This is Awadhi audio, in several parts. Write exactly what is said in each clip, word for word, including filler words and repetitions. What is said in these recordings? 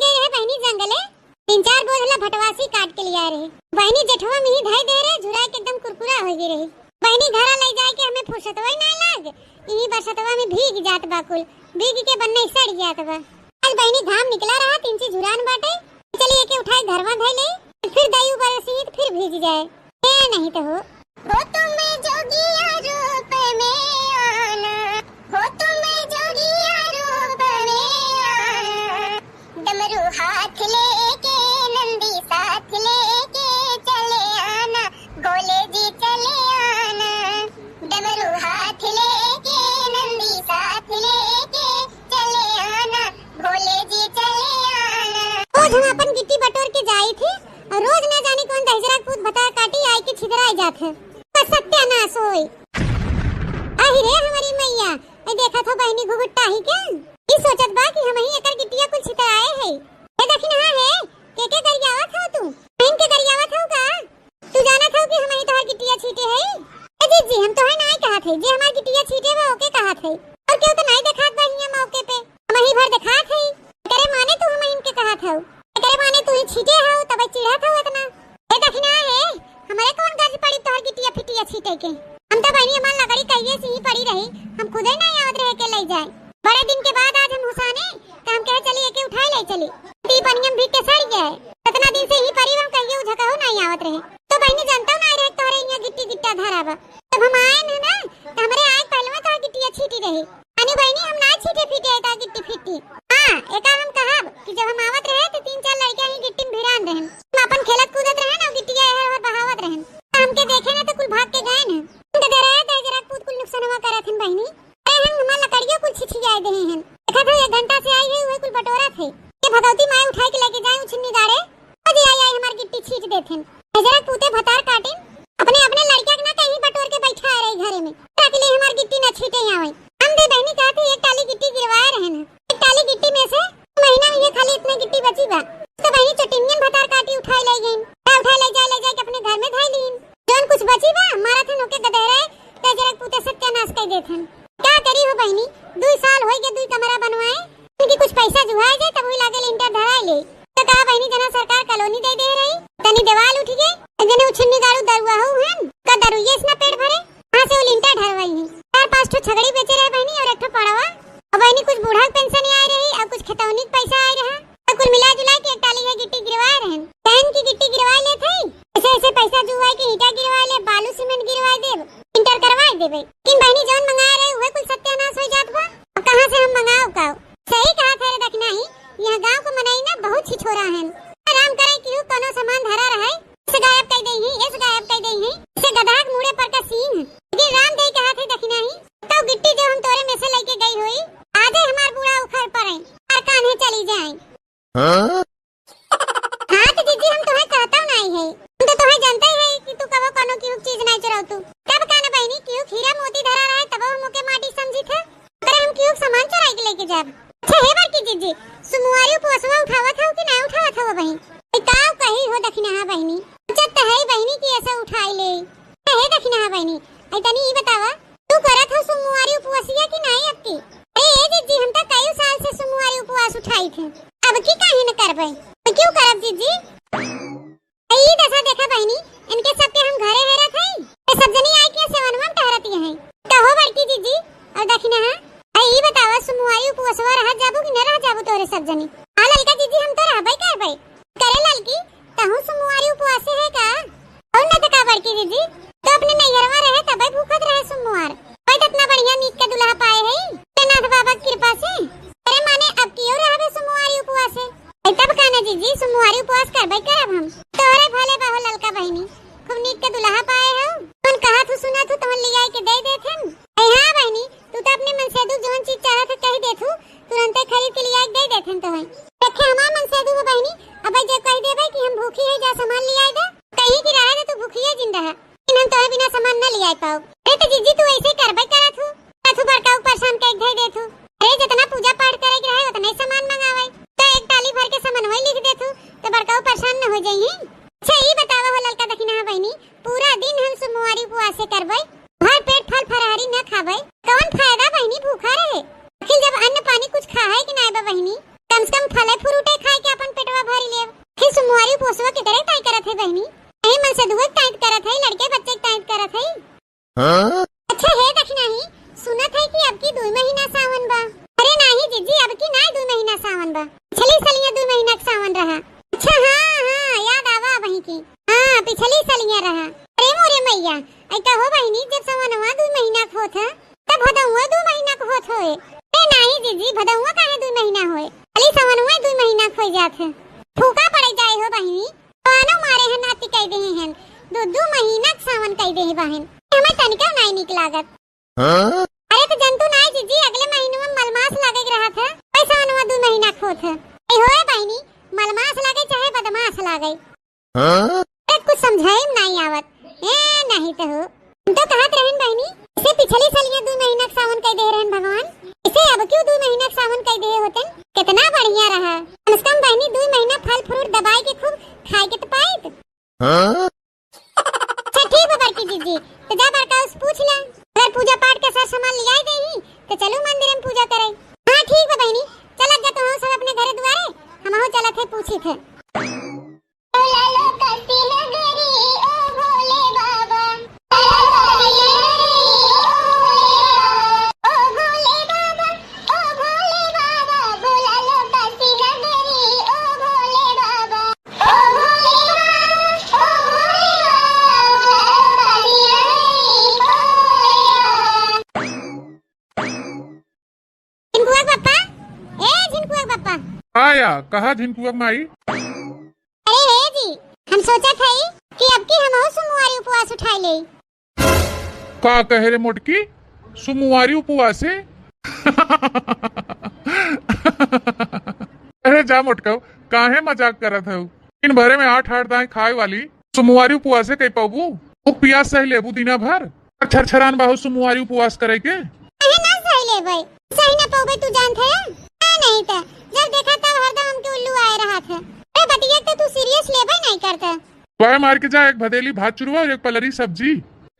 रहे बहिनी जंगले, तीन चार बोझला भटवासी काट के लिया रहे। बहिनी जेठवा में ही धई दे रहे, झुराई के एकदम कुरकुरा होइ गई रही। बहिनी घरा लइ जाए के हमें फुर्सतवा ही नाहीं लाग, इही बरसतवा में भीग जात बा कुल, भीग के बन्ने सड़ जात बा। आज बहिनी घाम निकला रहा, तीन ची झुरान बाटे, चली एके उठाई घरवा धइ ले, फिर दई बरसी त फिर भीज जाए। ए नहीं तो हो। हो तुम जोगिया रूप में आना, हो तुम जोगिया रूप में आना, डमरू हाथ लेके नंदी साथ लेके चले आना, भोले जी चले आना, डमरू हाथ लेके नंदी साथ लेके चले आना, भोले जी चले आना। रोज हम अपन गिट्टी बटोर के जाई थी और रोज ना जाने कौन दहिजरा पूत भतार काटी आई के छितराई जात है। बस सत्यानाश होई। आही रे हमारी मैया, ए देखत हो बहिनी घुघुट्टा ही के? ई सोचत बा कि हमही एकर गिट्टिया कुल छितराए है। ए दखिनहा है, के के गरियावत हो तू? बहिन के गरियावत हो का? तू जानत हो कि हमही तोहार गिट्टिया छीटे है? ए जीजी, हम तोहे नाहीं कहत है, जे हमार गिट्टिया छीटे बा ओके कहत है। और केहू तो नाहीं देखात बा हियां मौके पे, हमही भर देखात है। एकरे माने तू हमहिन के कहत हो, एकरे माने तू ही छीटे हो, तब चिढ़त हो इतना। ए दखिनहा है, हमरे कौन गर्ज पड़ी तोहर गिट्टिया फिटिया छीटे के? हम तो बहिनी हमार लकड़ी कहिए से ही पड़ी रही, हम खुदे नाहीं आवत रहे के लइ जाए। बड़े दिन के बाद आज हम हुसाने, त हम कहे चली एके उठाई लइ चली। ती पनियम भी के सड़ गए। इतना दिन से ही परी हम कहिए उझकहू नाहीं आवत रहे। तो बहिनी जानता नाहीं रहे तोहरे यहाँ गिट्टी गिट्टा धरा बा। तब हम आए न ना, त हमरे आए पहले में तोहर गिट्टिया छीटी रही। अरे बहिनी, हम ना छीटे फीटे एका गिट्टी फिट्टी। हाँ, एका हम कहब कि जब हम आवत रहे तो तीन चार लड़कियां ही गिट्टी में भिड़ान रहन। हम अपन खेलत कूदत रहन और गिट्टिया एहर ओहर बहावत रहन। तो हमके देखे ना तो कुल भाग के गए न। हम तो डराए दे जरा पूत कुल नुकसानवा करत हन बहिनी। अरे हम हमार लकड़ियों कुल छिछियाए देहे हन। देखत हो एक घंटा से आई है, उहे कुल बटोरत है। ये भगवती माई उठाए के लेके जाए उछन्नी गाड़े। अजी आई आई हमार गिट्टी छीट देथिन। हजरा पूते भतार काटिन। अपने अपने लड़किया के ना कहीं बटोर के बैठा रही घरे में। ताकि ले हमार गिट्टी ना छीटे आवे। हम दे बहिनी कहत है एक टाली गिट्टी गिरवाए रहन। एक टाली गिट्टी में से महीना में ये खाली इतना गिट्टी बची बा। तो बहिनी चटिनियन भतार काटी उठाए ले गईन। का उठाए ले जाए ले जाए के अपने घर में धाई लीन। जौन कुछ बची बा मारा थन ओके गदहरे। ते जरा पूते सत्यानाश कर देथन। का करी हो बहिनी, दुई साल होई गए दुई कमरा बनवाए। इनकी कुछ पैसा जुहाए जाए तब वही लागे लिंटर धराए ले। तो कहा बहिनी जना सरकार कॉलोनी दे दे रही, तनी देवाल उठ गए, जने उछन्नी गाड़ू दरुआ हो हन, का दरुइये से ना पेट भरे, कहाँ से वो लिंटर ढरवाई है। चार पाँच ठो छगड़ी बेचे रहे बहिनी और एक ठो पड़वा, और बहिनी कुछ बूढ़ा के पेंशन आए रही और कुछ खेतौनी के पैसा आए रहा, तो कुल मिला जुला के एक टाली है गिट्टी गिरवाए रहन। कहन की गिट्टी गिरवा लेत हई, ऐसे ऐसे पैसा जुआए के ईंटा गिरवा ले, बालू सीमेंट गिरवा देब, लिंटर करवा देबे। लेकिन बहिनी जौन मंगाए रहे उहे कुल सत्यानाश हो जात बा। अब कहाँ से हम मंगाओ का? सही कहा थे रे दखिनहा ही, यह गाँव को मनई ना बहुत छिछोरा हन। राम करे केहू कोनो सामान धरा रहे, इसे गायब कर दे ही, इसे गायब कर दे ही, इसे गधा के मुड़े पर का सींग। लेकिन राम दे कहा थे दखिनहा ही, तो गिट्टी जो हम तोरे में से लेके गई हुई, आज ही हमार बूढ़ा उखड़ पड़े और कान्हे चली जाए। हाँ? हाँ तो जीजी हम तोहे कहता नहीं है, हम तो तोहे जानते ही है कि तू कबो कोनो केहू चीज नहीं चुराऊ तू। तब का ना बहिनी केहू हीरा मोती धरा रहे तब हम ओके माटी समझी थे। अरे हम केहू सामान चुराई के लेके जाब। अच्छा हे बड़की जीजी, सुमुआरी उपवासवा उठावत हो कि ना उठावत हो बहिन? ए, का कही हो दखिनहा बहिनी, सोचत त है बहिनी कि ऐसा उठाई ले। हे दखिनहा बहिनी, ऐ तनी ई बतावा, तू करत हो सुमुआरी उपवासिया कि नाई अब की? अरे ए जीजी, हम त कई साल से सुमुआरी उपवास उठाई थे, अब की काहे न करबे? तो क्यों करब जीजी? ई दशा देखा बहिनी, इनके सबके हम घरे हेरत हई, ये सब जनी आई के सेवनवा में टहरती हैं। कहो बड़की जीजी, और दखिनहा, आ ई बतावा, सुमुआरी उपवासवा रह जाबू कि न रह जाबू तोरे सब जनी? हाँ ललका जीजी, हम तो रहबे करबे। करे ललकी, तहू सुमुआरी उपवासे है का? और न त का बड़की जीजी, तो अपने नैहरवा रहे तबे भूखत रहे सुमुआर। भाई तो इतना बढ़िया नीक के दुल्हा पाए है, जगन्नाथ बाबा की कृपा से। अरे माने अब कियो रहबे सुमुआरी उपवासे। ए, तब का ना जीजी, सुमुआरी उपवास करबे करब हम। तोहरे भले बा हो ललका बहिनी, खूब नीक के दुल्हा पाए हो। कौन कहा थू सुना थू तोहन लियाई के दे देथन। ए हाँ बहिनी, तू तो अपने मनसेदू जौन चीज चाहत है कह दे थू, तुरंते खरीद के लियाई के दे देथन तोहन। देखे हमार मनसेदू हो बहिनी, अब जे कह देबे कि हम भूखी है जा सामान लियाई दे, कहीं की रहे तो तू भूखिए जिन रहा। लेकिन हम तोहे बिना सामान न लियाई पाओ। अरे तो जीजी तू ऐसे करबे करत हूँ। तू बड़काऊ परेशान कर धर देत हूँ। अरे जितना पूजा पाठ करे के रहे उतने सामान मंगावे। तो एक टाली भर के सामान वही लिख देत हूँ तो बड़काऊ परेशान न हो जाइए। अच्छा ई बतावा हो ललका दखिनहा बहिनी, पूरा दिन हम सुमुआरी उपवासे करबे, भर पेट फल फरहरी न खाबे, कौन फायदा बहिनी भूखा रहे? आखिर जब अन्न पानी कुछ खा है कि नाय बा बहिनी, कम से कम फले फ्रूटे खाए के अपन पोसवा के करे ताई करत है बहिनी? नहीं, मनसेधुआ के ताई करत है, लड़के बच्चे के ताई करत है। हाँ? अच्छा हे दखिनाही, सुनत है कि अब की दुई महीना सावन बा। अरे नाही जीजी, अब की नाही दुई महीना सावन बा, पिछली सलिया दुई महीना के सावन रहा। अच्छा हाँ, हाँ, याद आवा वहीं की। हाँ, पिछली सलिया रहा। अरे मोरे मैया, ऐ कहो बहिनी, जब सवनवा दुई महीना के होत है, तब भदौआ दुई महीना के होत होए। अरे नाही जीजी, भदौआ काहे दुई महीना होए? खाली सवनवा दुई महीना के हो जात है। फूका पड़े जाए हो बहिनी, कानो मारे हैं नाती कह दे हैं, दो दो महीना के सावन कह दे हैं बहन। हमें तनिका नाही निक लागत। हाँ? अरे तो जंतु नाही जीजी, अगले महीने में मलमास लागे के रहा था, पैसा अनुआ दो महीना खोत है। ए होए बहिनी, मलमास लागे चाहे बदमाश लागे। हाँ? अरे कुछ समझाई में नाही आवत। ए नाही तो हो, हम तो कहत रहन बहिनी, इसे पिछली साल ये दो महीना के सावन कह दे रहन भगवान, इसे अब क्यों दो महीना के सावन कह दे होतन? कितना बढ़िया रहा। कम से कम बहिनी दो महीना फल फ्रूट दबाई के खूब खाए के तो पाइत। हाँ? अच्छा ठीक बा बड़की जीजी, तो जा बड़का से पूछ ले, अगर पूजा पाठ के सर सामान लियाई देही तो चलू मंदिर में पूजा करे। हाँ ठीक बा बहिनी, चलत जा तुम सब अपने घरे दुआरे, हमहू चलत है पूछी थे। झिनकुआ के पप्पा, ए झिनकुआ के पप्पा। आया, कहा झिनकुआ के माई? अरे हे जी, हम सोचत हई कि अब की हमहू सोमवारी उपवास उठाई लेई। का कहे रे मोटकी, सोमवारी उपवासे? अरे जा मोटकऊ, काहे मजाक करत हऊ? दिन भरे में आठ आठ दाएं खाए वाली सोमवारी उपवासे कई पाबू? भूख पियास सह लेबू दिना भर? छरछरान बाहु सोमवारी उपवास करे के? काहे ना सह लेबै? सह ना पौबे तू जानत है? आ नहीं त, जब देखा तब हरदम हमके उल्लू आए रहत है। अरे बतिया के तो तू serious लेबै नहीं करत है। वाह मार के जा, एक भदेली भात चुरवा और एक पलरी सब्जी।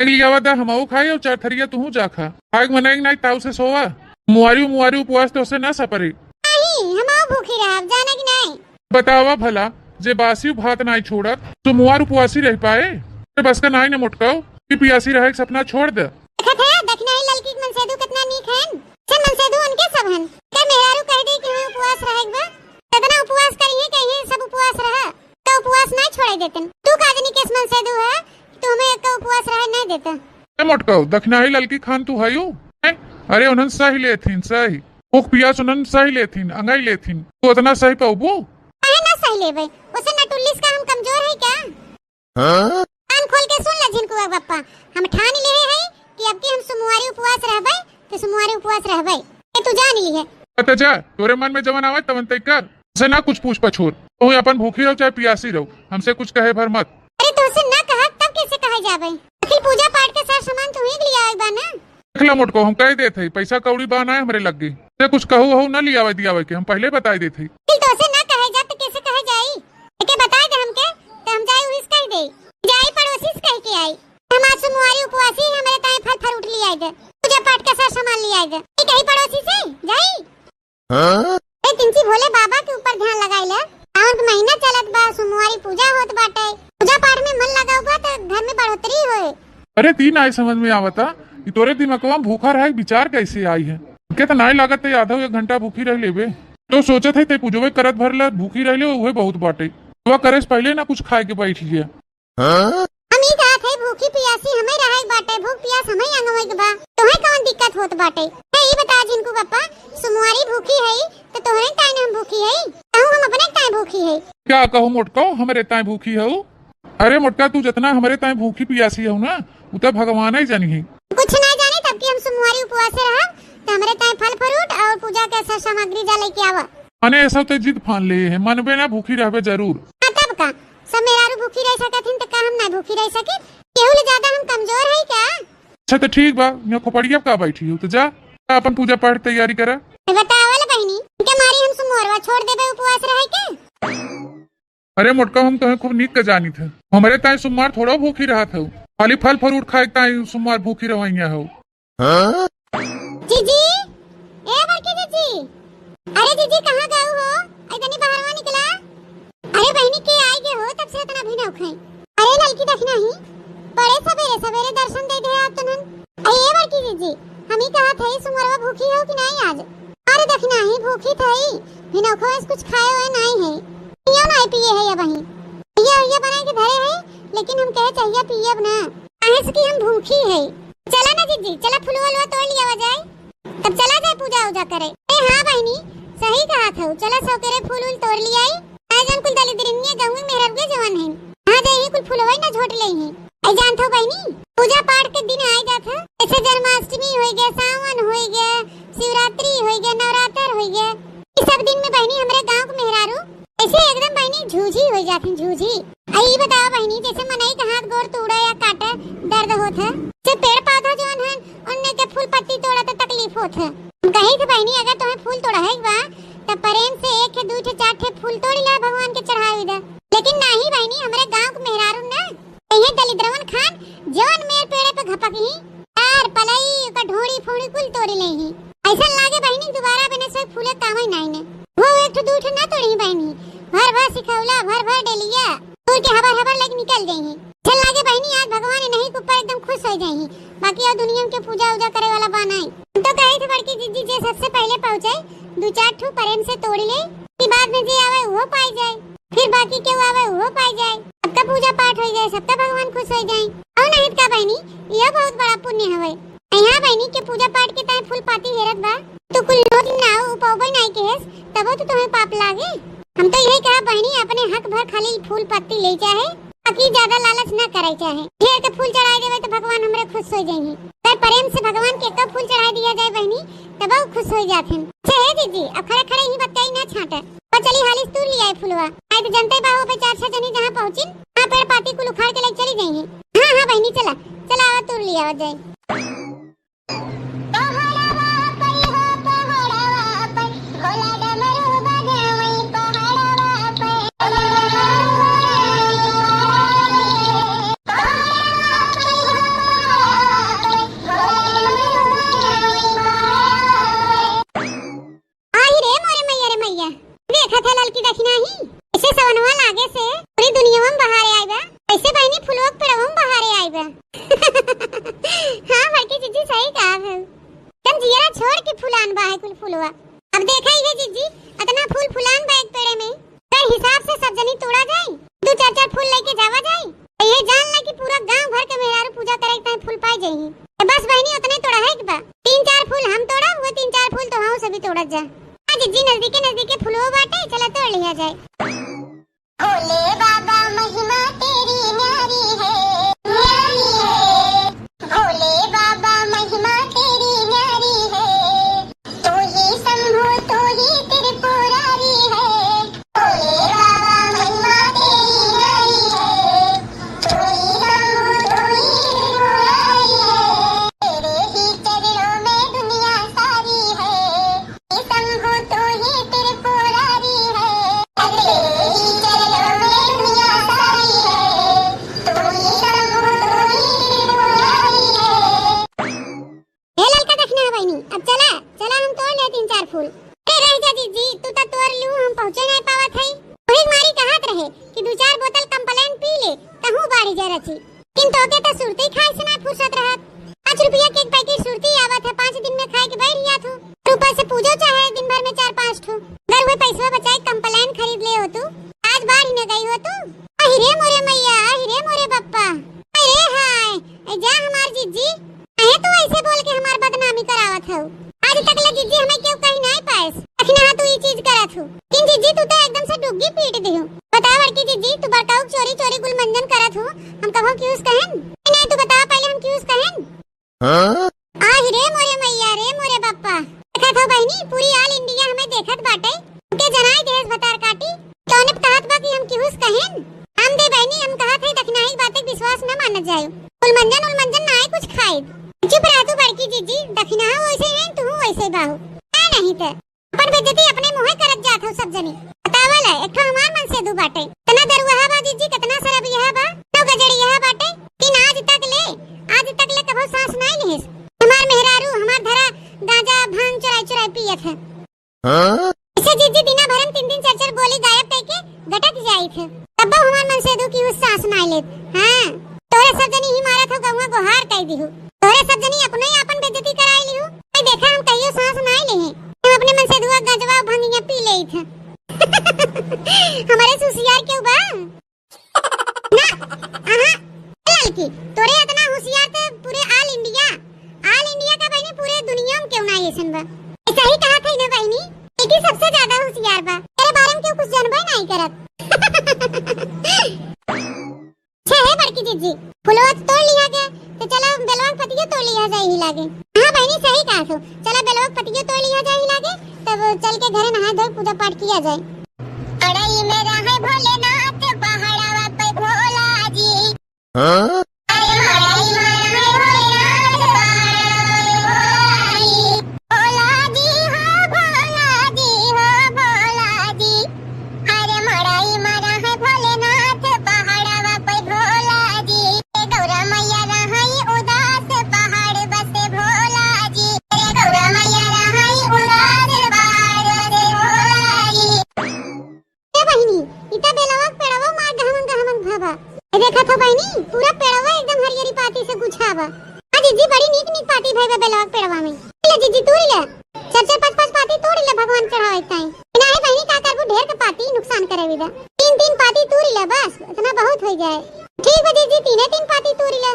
एक लियावा दा हमहू खाई और चार थरिया तुहू जा खा। आग मनाई नाई ताऊ से सोवा। मुआरी मुआरी उपवास तो से ना सपरे। नहीं, हमहू भूखी रहब, जाना कि नहीं? बतावा भला, जे बासी भात नाई छोड़त, तो मुआर उपवासी रह पाए? ते बस का नाई न मोटकाओ, कि पियासी रहे के सपना छोड़ दे। देखत है, दखिनाही ललकी के मनसेधु कितना नीक हन। सन मनसेधु उनके सब हन। का मेहरारू कह दे कि हमें उपवास रहे के बा? कितना उपवास करिए, कहिए सब उपवास रहा, तो उपवास नाई छोड़े देतन। तू का जनी केस मनसेधु है, तू हमें एक उपवास रहे नाई देता। ए मोटकाओ, दखिनाही ललकी खान तू हयू? हैं? अरे उन्हन सही लेथिन, सही। भूख पियास उन्हन सही लेथिन, अंगाई लेथिन। तू उतना सही पाउबू? काहे ना सही लेबै? उसे नटुल्लिस का हम कमजोर है क्या? हाँ? कान खोल के सुन ले झिनकुआ बप्पा, हम ठान लेहे हई कि अब की हम सोमवारी उपवास रहबै, तो सोमवारी उपवास रहबै। ये तू जान ली है। अच्छा जा, तोरे मन में जवन आवे तवन तय कर, हमसे ना कुछ पूछ पछोर। तू अपन भूखी रहो चाहे पियासी रहो, हमसे कुछ कहे भर मत। अरे तोसे ना कहा तब कैसे कहे जाबै? आखिर पूजा पाठ के सार सामान तू ही लियावे बा ना? देख ला मोटको, हम कह देत हई, पैसा कौड़ी बा ना हमरे लग्गे। ते कुछ कहू हऊ ना लियावे दियावे के, हम पहले बताई देत हई। दिल तोसे ना कहे जा तो कैसे कहे जाई? एके बताई दे हमके, तो हम जाई उहिस कह दे। जाई पड़ोसी से कह के आई। हम आज सोमवारी उपवासी, हमरे ताई फल फ्रूट लियाई दे। पूजा पाठ के सार सामान लियाई दे। ई कही पड़ोसी से, जाई? हाँ? ए तिनची भोले बाबा के ऊपर ध्यान लगाई ले। सावन के महीना चलत बा, सोमवारी पूजा होत बाटे। पूजा पाठ में मन लगाऊ बा त घर में बढ़ोतरी होए। अरे ती नाई समझ में आवता कि तोरे दिमागवा में भूखा रहे के विचार कैसे आई है। के त नाई लागत ते आधा एक घंटा भूखी रह लेबे। तो सोचत है ते पूजवे करत भर ले भूखी रह ले, उहे बहुत बाटे। पूजवा करे से पहले ना कुछ खाए के बैठ लिया। हाँ? हम ई कहत है भूखी पियासी हमें रहे के बाटे, भूख पियास हमें अंगवे के बा। तोहे कौन दिक्कत होत बाटे? है ई बता झिनकू बप्पा, सोमवारी भूखी है तो तोहरे ताई हम भूखी है, कहूँ हम अपने ताई भूखी है। क्या कहू मोटको, हमरे ताई भूखी हऊ? अरे मोटका, तू जितना हमरे ताई भूखी पियासी हऊ ना, उतना भगवान ही जानी है। कुछ ना जाने तब कि हम सोमवारी उपवास से रहब, तो हमरे ताई फल फ्रूट और पूजा के सब सामग्री जा लेके आवा। अने ऐसा तो जिद फान ले है, मनबे ना भूखी रहबे जरूर। हाँ तब का, सब मेहरारू भूखी रह सकत हिन, त का हम ना भूखी रह सकी? केहू ले ज्यादा हम कमजोर है क्या? अच्छा त ठीक बा, यहाँ खोपड़िया का बैठी हो, त जा, जा अपन पूजा पाठ तैयारी करा। त बतावल बहिनी, इनके मारी हम सुमोरवा छोड़ देबे उपवास रहे के? अरे मोटका, हम तोहे खूब नीक के जानी थे, हमरे ताई सुमार थोड़ा भूखी रहत हऊ, खाली फल फ्रूट खाए ताई सुमार भूखी रहैया हऊ। हाँ? जीजी, ए बड़की जीजी, अरे जीजी कहाँ गऊ हो? आई तनी बाहरवा निकला। अरे बहिनी के आई गे हो, होखे। अरे ललकी दखिनही, बड़े सबेरे सबेरे दर्शन दे दे आप तनन। अरे बड़की जीजी, हम ही कहत हई सुमरवा भूखी हो कि नाहीं आज? अरे दखिनही भूखी थई, भिनौखवा से कुछ खाए हुए नाहीं है, पियो नाहीं पिए है अबहीं। भैया भैया बनाए के धरे है, लेकिन हम कहे चाहिया पियब ना, काहे से कि हम भूखी है। चला ना जीजी, चला फुलवा उलवा तोड़ लियावा जाए। तब चला जाए पूजा उजा करे। ए हाँ बहिनी, सही कहत हऊ, चला सौकेरे फूल उल तोड़ लियाई। आज हम कुल दलिद्रिनिये गहुए मेहररुए जवन हैं। हाँ जाई कुल फुलवई ना झोट लेई हैं। ए जानत हऊ बहिनी, पूजा पाठ के दिन आइ जात ह। जैसे जन्माष्टमी होइ गया, सावन होइ गया, शिवरात्रि होइ गया, नवरात्र होइ गया, ई सब दिन में बहिनी हमरे गाँव के मेहरारू ऐसे एकदम बहिनी झूझी होइ जात हैं, झूझी। आ ई बतावा बहिनी, जैसे मनई के हाथ गोड़ तोड़ा या काटे दर्द होत है, से पेड़ पौधा जवन है उनने के फूल पत्ती तोड़ा तो तकलीफ होत है। हम कही थे बहिनी, अगर तुम्हें फूल तोड़ा है बा तो प्रेम से एक है, दू ठे, चार ठे फूल तोड़ ला, भगवान के चढ़ाई दे। लेकिन नाहीं बहिनी, हमरे गाँव के मेहरारू ना, यही दलिद्रवन खान जवन मेर पेड़े पे घपक ही, तार पलई ओकर ढोड़ी फोड़ी कुल तोड़ी ले ही। ऐसा लागे बहिनी दोबारा बने से फूले कामे नाहीं ने। वो एक ठो दू ठो ना तोड़ी बहिनी, भर भर सिखौला, भर भर डेलिया तोड़ के हबर हबर लग निकल गई ही। चल लागे बहिनी, आज भगवान इन्हीं के ऊपर एकदम खुश हो जाई ही, बाकी और दुनिया में के पूजा उजा करे वाला बा नाहीं। हम तो कहे थे बड़की जीजी, जे सबसे पहले पहुँचे दू चार ठो प्रेम से तोड़ ले, कि बाद में जे आवे वो पाई जाए, फिर बाकी केहू आवे वो पाई जाए, सबका पूजा पाठ हो जाए, सबका भगवान खुश हो जाए। और नहीं का बहिनी, यह बहुत बड़ा पुण्य हवे। यहाँ बहिनी के पूजा पाठ के ताई फूल पाती हेरत बा, तो कुल नौ दिन ना उपौबे नाहीं के हेस, तबो तो तुम्हें पाप लागे। हम तो यही कहा बहिनी, अपने हक भर खाली फूल पत्ती ले चाहे, बाकी ज्यादा लालच ना करे चाहे। ढेर के फूल चढ़ाई देवे तो भगवान हमरे खुश हो जाइए। अगर प्रेम से भगवान के एक फूल चढ़ाई दिया जाए बहिनी, तब वो खुश हो जाते हैं। अच्छा हे जीजी, अब खड़े खड़े ही बतियाई ना छाटे, पर चली हाली से तूर लियाई फूलवा। आई तो जनते बाहो पे चार छह जनी जहाँ पहुँचिन, वहाँ पेड़ पाती कुल उखाड़ के ले चली जाइए। हाँ हाँ बहिनी, चला चला, आवा तूर लियावा जाए। पहाड़वा पर हो, पहाड़वा पर, भोला डमरू बजावई पहाड़वा पर। आही रे मोरे मैया रे मैया, देखत है ललकी दखिनही, ऐसे सवनवा लागे से पूरी दुनिया में बहारे आइबा, ऐसे बहिनी फुलवा के पेड़वा में बहारे आइबा। हाँ बड़की जीजी सही कहा है, तन जियरा छोड़ के फुलान बा है कुल फुलवा। अब देखा ही है जीजी, अतना फूल फुलान बा एक पेड़े में, तय हिसाब से सब जनी तोड़ा जाई, दू चार चार फूल लेके जावा जाई, तो ये जान ला कि पूरा गांव भर के मेहरारू पूजा करे के ताई फूल पाई जाई। तो बस बहिनी उतने तोड़ा है कि बा, तीन चार फूल हम तोड़ा, वो तीन चार फूल तो हम सभी तोड़त जा। हाँ जीजी, नजदीके नजदीके फूलो बाटे, चला तोड़ लिया जाए। भोले बाबा महिमा तेरी न्यारी है, न्यारी है। भोले बाबा महिमा तेरी न्यारी है। तू ही शंभु, तू ही त्रिपुरारी है। भोले बाबा महिमा तेरी न्यारी है। तू ही शंभु, तू ही त्रिपुरारी है। तेरे ही चरणों में दुनिया सारी है। शंभु तू ही त्रिपुरारी है, तेरे ही चरणों में दुनिया सारी है, तू ही शंभु तू ही त्रिपुरारी है। हे ललका दखिनहा बहिनी, अब चला, चला हम तोड़ ले तीन चार फूल। अरे रह जा जीजी, तू तो तोड़ लू, हम पहुँचे नहीं पावत हई। वही मारी कहत रहे कि दू चार बोतल Complan पी ले, तहूँ बाढ़ी जा रची। किन तोके त सुरती खाए से ना फुर्सत रहत। पाँच रुपया के एक पैकेट सुरती आवत है, पाँच दिन में खाए के बैठ जात हो। ऊपर से पूजो चाहे दिन भर में चार पाँच ठो। अगर वह पैसवा बचाए Complan खरीद ले हो तू, आज बाढ़ न गई हो तू। अहि रे मोरे मैया, अहि रे मोरे बप्पा, अरे हाय, ए जा हमार जीजी, काहे तू ऐसे बोल के हमार बदनामी करावत हऊ? आज तक ले जीजी हमें केहू कहीं नाहीं पाएस। अखिना तू ई चीज करत हू। किन जीजी तू तो एकदम से डुग्गी पीट दिहू। बता बड़की जीजी, तू बड़काऊ चोरी चोरी गुलमंजन करत हू, हम कबो किउस कहेन? नहीं, नहीं, तू बता पहले हम किउस कहेन? हाँ? आहि रे मोरे मैया रे मोरे बप्पा। देखत हो बहिनी, पूरी all India हमें देखत बाटे। के जनाई देहस भतार काटी। तोने कहत बा कि हम किहुस कहेन? हम दे बहिनी, हम कहत है दखिनाही बातें विश्वास न मानत जायो। उलमंजन उलमंजन नाय कुछ खाइब। चुप रह तू बड़की जीजी, दखिनाहा वैसे है, तू वैसे बाहू। है नहीं ते। अपन बेइज्जती अपने मुँहे करत जात हो सब जनी। बतावल है, एक ठो हमार मन से दू बाटे। कितना दरुआ बा जीजी, कितना शराबी बा, तो गजड़ी बाटे। कि आज तक ले, आज तक ले कभो सांस नाय लिहिस। हमार मेहरारू, हमार धरा गांजा भांग चुराई चुराई पियत है। हाँ? ऐसे जीजी दिना भर में तीन तीन चार चार गोली गायब करके गटक जाई थे। तब हमार मनसेधू की उ साँस नाई लेत। हाँ, तोहरे सब जनी ही मारत हो, गहुआ गोहार कइ दिहू। तोहरे सब जनी अपनो ही आपन बेइज्जती कराई लिहू। भाई देखा, हम कहियो साँस नाई लेहे। हम अपने मनसेधुआ गंजवा भंगिया पी लेइत है। हमरे से हुसियार केहू बा? ना, अहाँ, ए ललकी, तोरे इतना हुसियार त पूरे all India, all India का बहिनी, पूरे दुनिया में केहू ना अइसन बा। ऐसा ही कहा थी ना बहिनी, बेटी सबसे ज्यादा हुसियार बा, तेरे बारे में केहू कुछ जानबे नहीं करत। अच्छा हे बड़की जिज्जी, फुलवा तो तोड़ लिहा गया, तो चला बेलवा के पतिया तोड़ लिहा जाए ही लागे। हाँ बहिनी, सही कहा थो, चला बेलवा के पतिया तोड़ लिहा जाए ही लागे, तब चल के घरे नहाए धोए पूजा पाठ किया जाए। अड़ई में रहे भोलेनाथ, पहाड़वा पे भोला जी। हाँ? अरे मड़ई में रहे भोलेनाथ, पहाड़वा पे भोला जी। भोला जी हो, भोला जी हो, भोला जी। अरे मड़ई में रहे भोलेनाथ, पहाड़वा पे भोला जी। गौरा मैया रहई उदास, पहाड़ बसे भोला जी। अरे गौरा मैया रहई उदास, पहाड़ बसे भोला जी। ए बहिनी, इता बेलवा के पेड़वा मार गहमन गहमन भवा। ए देखा थो बहिनी, पूरा पेड़वा एकदम हरियरी पाती से गुछावा। हाँ जिज्जी, बड़ी नीक नीक पाती भई बा बेलवा के पेड़वा में। ले जिज्जी, तूरी ले। चार चार पाँच पाँच पाती तूरी ले, भगवान चढ़ावे ताई। नाहीं बहिनी, का करबू, ढेर के पाती नुकसान करे विदा। तीन तीन पाती तूरी ले बस, इतना बहुत होइ जाए। ठीक बा जिज्जी, तीने तीन पाती तूरी ले।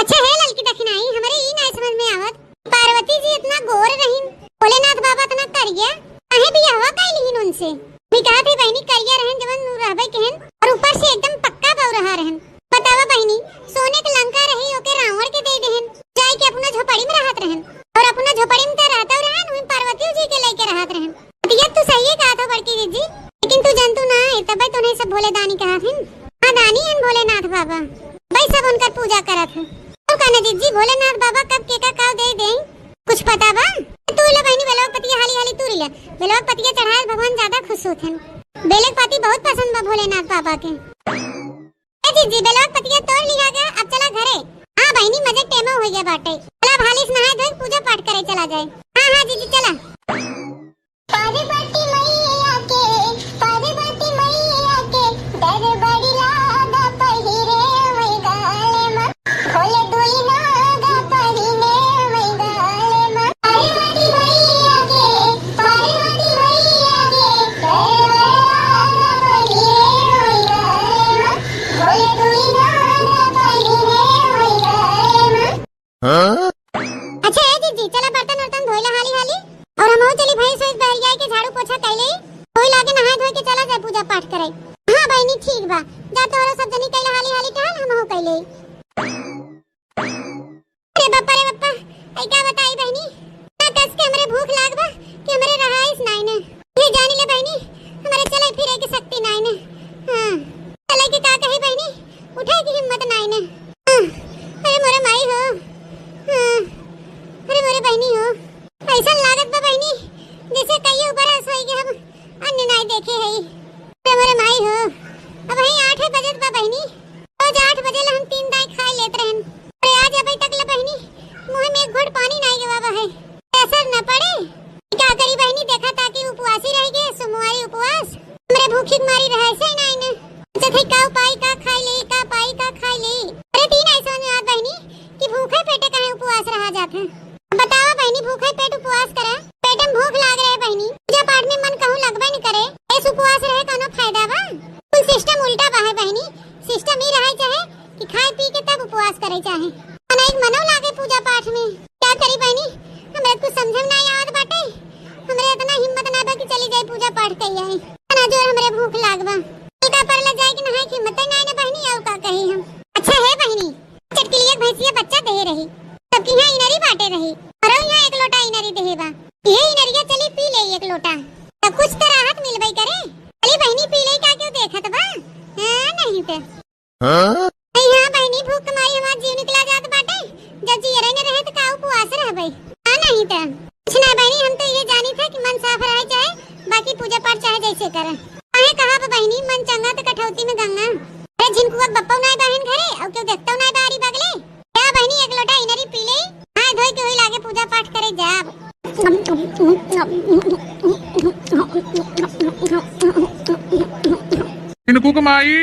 अच्छा हे ललकी दखिनाई, हमरे ई नाहीं समझ में आवत, पार्वती जी इतना गोर रहिन, भोलेनाथ बाबा इतना करिया, काहे बियाहवा कइ लिहिन उनसे? मी कहत ही बहिनी, करिया रहन जवन उ रहबे केहन, और ऊपर से एकदम पक्का बौरहा रहन। बतावा बहिनी, सोने के लंका रही, ओके रावण के दे देहन, जाए के अपना झोपड़ी में रहत रहन, और अपना झोपड़ी में तो रहत रहन, वहीं पार्वती जी के लेके रहत रहन। बतिया तू सही कहत हो बड़की जिज्जी, लेकिन तू जनतू ना है, तबे तो नहीं सब भोले दानी कहत हन। हाँ, दानी हन भोलेनाथ बाबा, भाई सब उनकर पूजा करत है। और कहना जिज्जी, भोलेनाथ बाबा कब के का काव दे दें, कुछ पता बा? तू ले बहिनी बेलवा पतिया हाली हाली तूरी ले, बेलवा पतिया चढ़ाए भगवान ज्यादा खुश होत हन। बेलक पाती बहुत पसंद बा भोलेनाथ बाबा के। ए जिज्जी, बेलवा पतिया तोड़ लिहा गया, अब चला घरे। हाँ बहिनी, मजे टेमो हो गया बाटे, चला अब हाली से नहाए धोए पूजा पाठ करे चला जाए। हाँ हाँ जिज्जी, चला। पार्वती मैया के, पार्वती मैया के डर बड़ी लागा पहिरे वही गाले मा। खोले दुई नागा पहिरे वही गाले मा। पार्वती मैया के, पार्वती मैया के डर बड़ी लागा पहिरे वही गाले मा। खोले दुई नागा पहिरे वही गाले मा। हाँ? अच्छा ए जिज्जी, चला बर्तन वर्तन धोइला हाली हाली, और हमहू चली भैंस वैंस बहरिया के झाड़ू पोछा कइले, कोई लागे नहाए धोए के चला जाए पूजा पाठ करे। हाँ बहिनी ठीक बा, जा तोहरो सब जनी कइला हाली हाली टहल, हमहू कइले। अरे बप्पा रे बप्पा, ऐ का बताई बहिनी, ना कस के हमरे भूख लाग बा कि हमरे रहाइस नाई ने। ये जानी ले बहिनी, हमरे चले फिरे के शक्ति नाई ने। हाँ, चले के का कही बहिनी, उठे की हिम्मत नाई ने। हाँ, अरे मोरे माई हो। हाँ, अरे मोरे बहिनी हो। ऐसा लागत बा बहिनी, जैसे कहियो बरस होई कि हम अन्न नाई देखे हई। अरे मोरे माई हो, अब वही आठे बजत बा बहिनी। रोज आठ बजे ला हम तीन दाई खाए लेत रहन। अरे आज अबे तक ला बहिनी, मुँह में एक घोट पानी नाई गवा बा है। असर न पड़े। का करी बहिनी, देखा था कि उपवासी रह गए, सोमवारी उपवास। हमरे भूखी के मारी रहे से नाई ने। अच्छा थे का उपाय, का खाई ले, का पाई, का खाई ले। अरे तीन ऐसा ने याद बहिनी कि भूखे पेटे काहे उपवास रहा जात है। बतावा बहिनी, भूखे पेट उपवास करे, पेट में भूख लाग रहे बहिनी, पूजा पाठ में मन कहूँ लगबे न करे, ऐस उपवास रहे कौनो फायदा बा? कुल सिस्टम उल्टा बा है बहिनी। सिस्टम ई रहे चाहे कि खाए पी के तब उपवास करे चाहे, ना एक मनो लागे पूजा पाठ में। का करी बहिनी, हमरे कुछ समझे में ना आवत बाटे, हमरे इतना हिम्मत ना बा कि चली जाए पूजा पाठ कई आई। इतना जोर हमरे भूख लाग बा, का पर ले जाए कि नहाए के हिम्मत ना है ना बहिनी, और का कही हम। अच्छा है बहिनी, चटकिलिया के भैंसिया बच्चा दे रही, सबके यहाँ इनरी बाटे रही, और यहाँ एक लोटा इनरी देहे बा। ये इनरिया चली पी ले एक लोटा, तब कुछ तो राहत मिलबे करे। चली बहिनी पी ले, का क्यों देखत बा? हाँ, नहीं तो। हाँ? अरे हाँ बहिनी, भूख के मारी हमार जीव निकला जात बाटे, जब जियरे न रहे तो का उपवास रहबे? हाँ, नहीं तो। कुछ ना बहिनी, हम तो ये जानी थे कि मन साफ रहे चाहे, बाकी पूजा पाठ चाहे जैसे करे। काहे कहा बा बहिनी, मन चंगा त कठौती में गंगा। अरे झिनकुआ के बप्पो नाय बहिन घरे, और क्यों देखतो नाय बारी बगले। क्या बहिनी, एक लोटा इनरी पी ले, हाय धोई के हुई लागे पूजा पाठ करे जाब। इनको के माई,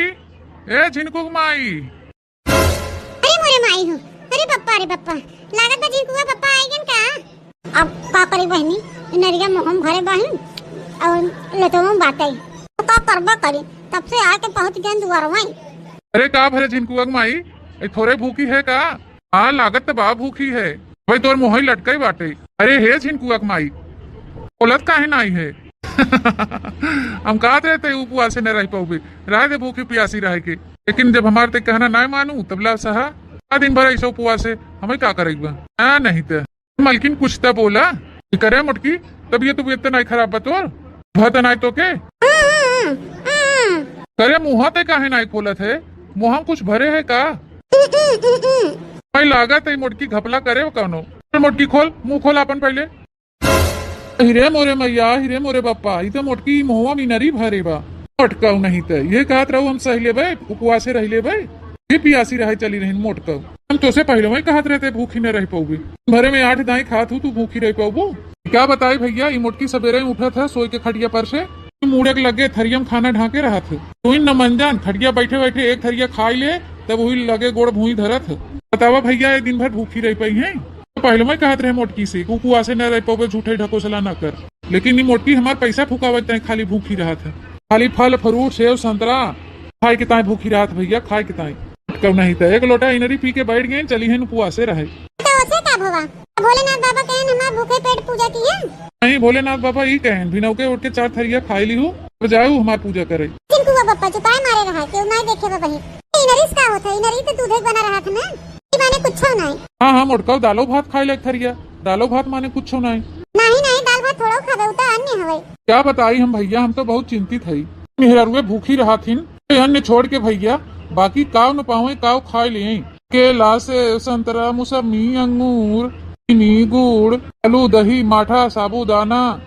ए झिनकुक माई। अरे मोरे माई हो, अरे बप्पा, अरे बप्पा, लागत बा झिनकुआ बप्पा आइ गन का? अब का करी बहिनी, इनरिया मुँह में भरे बाहिन और लेटवा में बाटे। तो का करबा करी, तब से आके पहुँच गन दुआरवा। अरे का भरे झिनकुआ के माई, ए थोरे भूखी है का? हाँ, लागत त बा भूखी है। भाई, तोर मुँहई लटकई बाटे। अरे हे झिनकुआ के माई, बोलत काहे नाई है? हम कहत रहे ते उपवासे न रह पउबे, रहे दे भूखी पियासी रहे के। लेकिन जब हमार ते कहना नाई मानू, तब ला सहा। आ दिन भर ऐसे उपवासे, हमें का करेक बा? हाँ, नहीं ते। मलकिन कुछ त बोला। करे मोटकी, तबियत उबियत त नाई खराब बा तोर? भत नाई तो के? करे मुँह ते काहे नाई खोलत है? मुँह में कुछ भरे है का? भाई लागत है मोटकी घपला करे कौनो। मोटकी खोल, मुँह खोल आपन पहले। हिरे मोरे मैया, हिरे मोरे बप्पा, ई तो मोटकी मुँहवा में इनरी भरे बा। मोटकाऊ नहीं ते, ये कहत रहू हम सह लेबे, उपवासे रह लेबे, ये पियासी रहे चली रही मोटकाऊ। हम तोसे पहले वही कहत रहते भूखी न रह पउबे। भरे में आठ दाई खात हूँ, तू भूखी रह पउबू? का बताई भैया, ई मोटकी सबेरे ही उठत है सोई के खटिया पर से, मुड़े के लगे थरिया में खाना ढाके रहत है। तू ही न मन जान, खटिया बैठे बैठे एक थरिया खाई ले, तब वही लगे गोड़ भूई धरत है। बतावा भैया, ये दिन भर भूखी रह पाई है? तो पहले मैं कहत रहे मोटकी से, "कुकुआ से न रह पउबे, झूठे ढकोसला न कर।" लेकिन ई मोटकी हमार पैसा फुकावत ताई खाली भूखी रहत है। खाली फल, फ्रूट, सेव, संतरा खाए के ताई भूखी रहत भैया, खाए के ताई। कब नहीं तो एक लोटा इनरी पी के बैठ गए, चली है उपवासे रहे। तो उसे का भवा? भोलेनाथ बाबा कहन हमार भूखे पेट पूजा की है। नहीं, भोलेनाथ बाबा ई कहन, "भिनौके उठ के चार थरिया खाई ली हूँ, अब जाऊ हमार पूजा करे।" झिनकुआ बप्पा चुपाए मारे रहा, केहू नाई देखे बा बहिन। इनरिस का होत है? इनरी तो दूधे बना रहा था ना, ई माने कुछो नाई। हाँ, हाँ, मोटकाऊ दालो भात खाए ले एक थरिया, दालो भात माने कुछो नाई। नहीं, नहीं, दाल भात थोड़ो खाबे, उ तो अन्य हवे। क्या बताई हम भैया, हम तो बहुत चिंतित हई। मेहरारुए भूखी रहथिन, ए अन्य छोड़ के भैया, बाकी काव न पावे, काव खाए ले। केला, सेव, संतरा, मौसमी, अंगूर, चीनी, गुड़, आलू, दही, माठा, साबूदाना।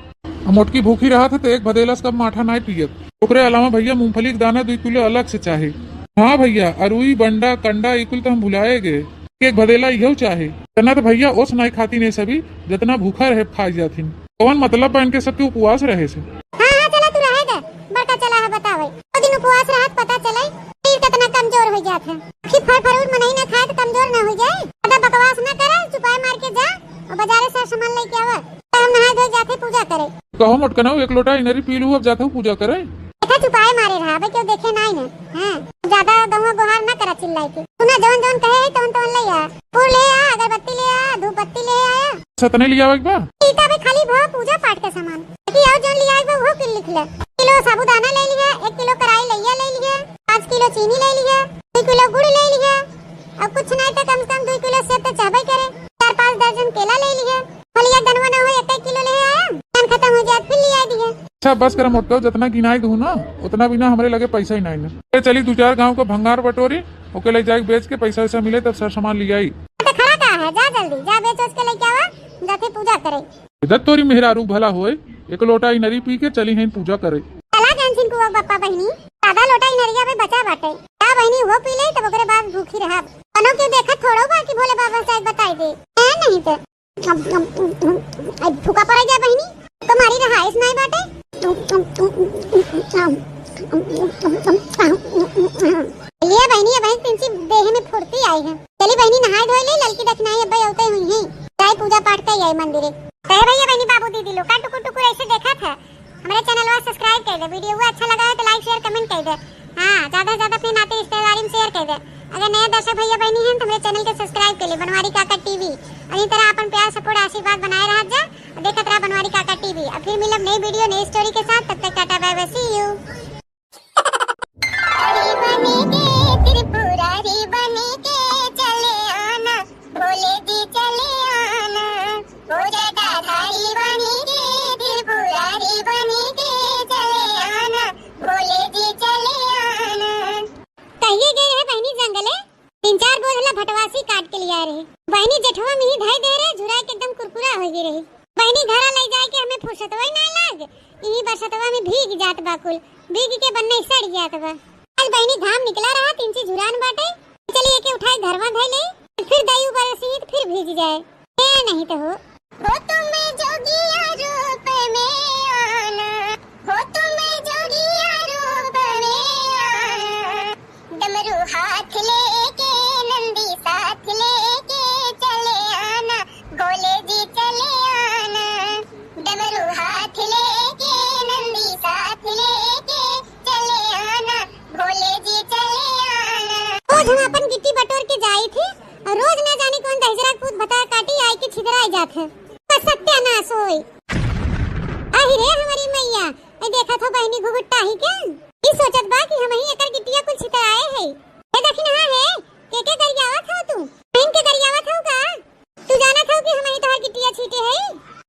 मोटकी भूखी रहत है तो एक भदेला से कम माठा नाई पियत। ओकरे अलावा भैया मूंगफली के दाना दुई किलो अलग से चाहे। हाँ भैया, अरुई, बंडा, कंडा, ई कुल तो हम भुलाए गए। एक भदेला इहो चाहे। तना तो भैया ओस नाई खाती ने सभी, जितना भूखा रहे खा जाथिन। कौन मतलब बा इनके सबके उपवास रहे से? हाँ, हाँ, चला तू रहे दे। बड़का चला है बतावे। ओ दिन उपवास रहत पता चले, फिर कितना कमजोर हो जात है। आखिर फल फ्रूट मनई ना खाए तो कमजोर ना हो जाए। ज्यादा बकवास ना करे, चुपाए मार के जा और बाजारे से सामान लेके आवा। तो हम नहाए धोए जाते पूजा करे। कहो मोटकनऊ, एक लोटा इनरी पी लू, अब जात हूँ पूजा करे। देखा चुपाए मारे रहा, अबे क्यों देखे नाई ना। हाँ, ज्यादा गौवा गोहार ना करा चिल्लाई के। तू ना जौन जौन कहे है तौन तौन ले आ। फूल ले आ, अगरबत्ती ले आ, धूप बत्ती ले आया। सतने लिया एक बा। ई तो अबे खाली भो पूजा पाठ के सामान। कि और जौन लिया एक बा वो किल लिख ले। किलो साबूदाना ले लिया, एक किलो कराई लैया ले लिया, पाँच किलो चीनी ले लिया, दो किलो गुड़ ले लिया। और कुछ नहीं तो कम से कम दो किलो सेब तो चाहबे करे, चार पाँच दर्जन केला ले लिया। फलिया दनवा ना हो, एक एक किलो ले आया, धान खत्म हो जाए फिर ले आ दिए। अच्छा बस कर मोटो, जितना गिनाई दू ना उतना बिना हमरे लगे पैसा ही नहीं ना। ए चली दो चार गांव को भंगार बटोरी, ओके ले जाके बेच के पैसा वैसा मिले तब सर सामान ले आई। तो खड़ा का है, जा जल्दी जा बेच उच के लेके आवा, जाके पूजा करे। इधर तोरी मेहरारू भला होए, एक लोटा इनरी पी के चली हैं पूजा करे। चला गए झिनकुआ बप्पा बहिनी, आधा लोटा इनरिया में बचा बाटे। का बहिनी वो पी ले तब ओकरे बाद भूखी रहब। कनो क्यों देखत थोड़ो बा कि भोले बाबा से बताई दे। ए नहीं तो। अब, अब, अब, अब फूका पड़ गया बहिनी, तुम्हारी रहाइश नहीं बाटे। ये बहिनी, ये बहिनी तिनसी देह में फुर्ती आई है। चली बहिनी नहाए धोए ले, ललकी दखिनाई अब्बे अवते हुई है। जाए पूजा पाठ कर आई मंदिरे। कहे भैया बहिनी बाबू दीदी लोग का टुकुर टुकुर ऐसे देखा था। हमारे चैनल को सब्सक्राइब कर दे, वीडियो अच्छा लगा है तो लाइक शेयर कमेंट कर दे। हाँ, ज्यादा से ज्यादा अपने नाते रिश्तेदारी में शेयर कर दे। अगर नया दर्शक भैया बहनी हैं तो हमारे चैनल के सब्सक्राइब कर ले, बनवारी काका टीवी। और इस तरह अपन प्यार सपोर्ट आशीर्वाद बनाए रह जा और देखत रहा बनवारी काका टीवी। और फिर मिलब नई वीडियो नई स्टोरी के साथ, तब तक टाटा बाय बाय, सी यू। त्रिपुरारी बने के चले आना, भोले जी चले आना। ओ जटाधारी बनी के, त्रिपुरारी बनी के चले आना, भोले जी चले आना। कहिए गए रहे बहिनी जंगले, तीन चार बोझला भटवासी काट के लिया रहे। बहिनी जेठवा में ही धई दे रहे, झुराए के एकदम कुरकुरा हो गई रही। बहिनी घरा ले जाए के हमें फुर्सतवा ही ना लाग। इही बरसतवा में भीग जात बा कुल, भीग के बन्ने सड़ जात बा। आज बहिनी घाम निकला रहा, तीन ची झुरान बाटे, चलिए के उठाए घरवा धई ले, फिर दई उबरसी तो फिर भीज जाए। ए नहीं तो हो। हो तुम जोगिया रूप में आना, हो तुम जोगिया रूप में आना, दम और रोज ना जाने कौन दहिजरा के पूत भतार काटी आई के छितराई जात है। बस सत्यानाश होई। अहि रे हमारी मैया, ए देखत हो बहिनी घुघुट्टा ही के? ई सोचत बा कि हमही एकर गिट्टिया कुल छितराए है। ए दखिनहा है, के के गरियावत हो तू? बहिन के गरियावत हो का? तू जानत हो कि हमही तोहार गिट्टिया छीटे है?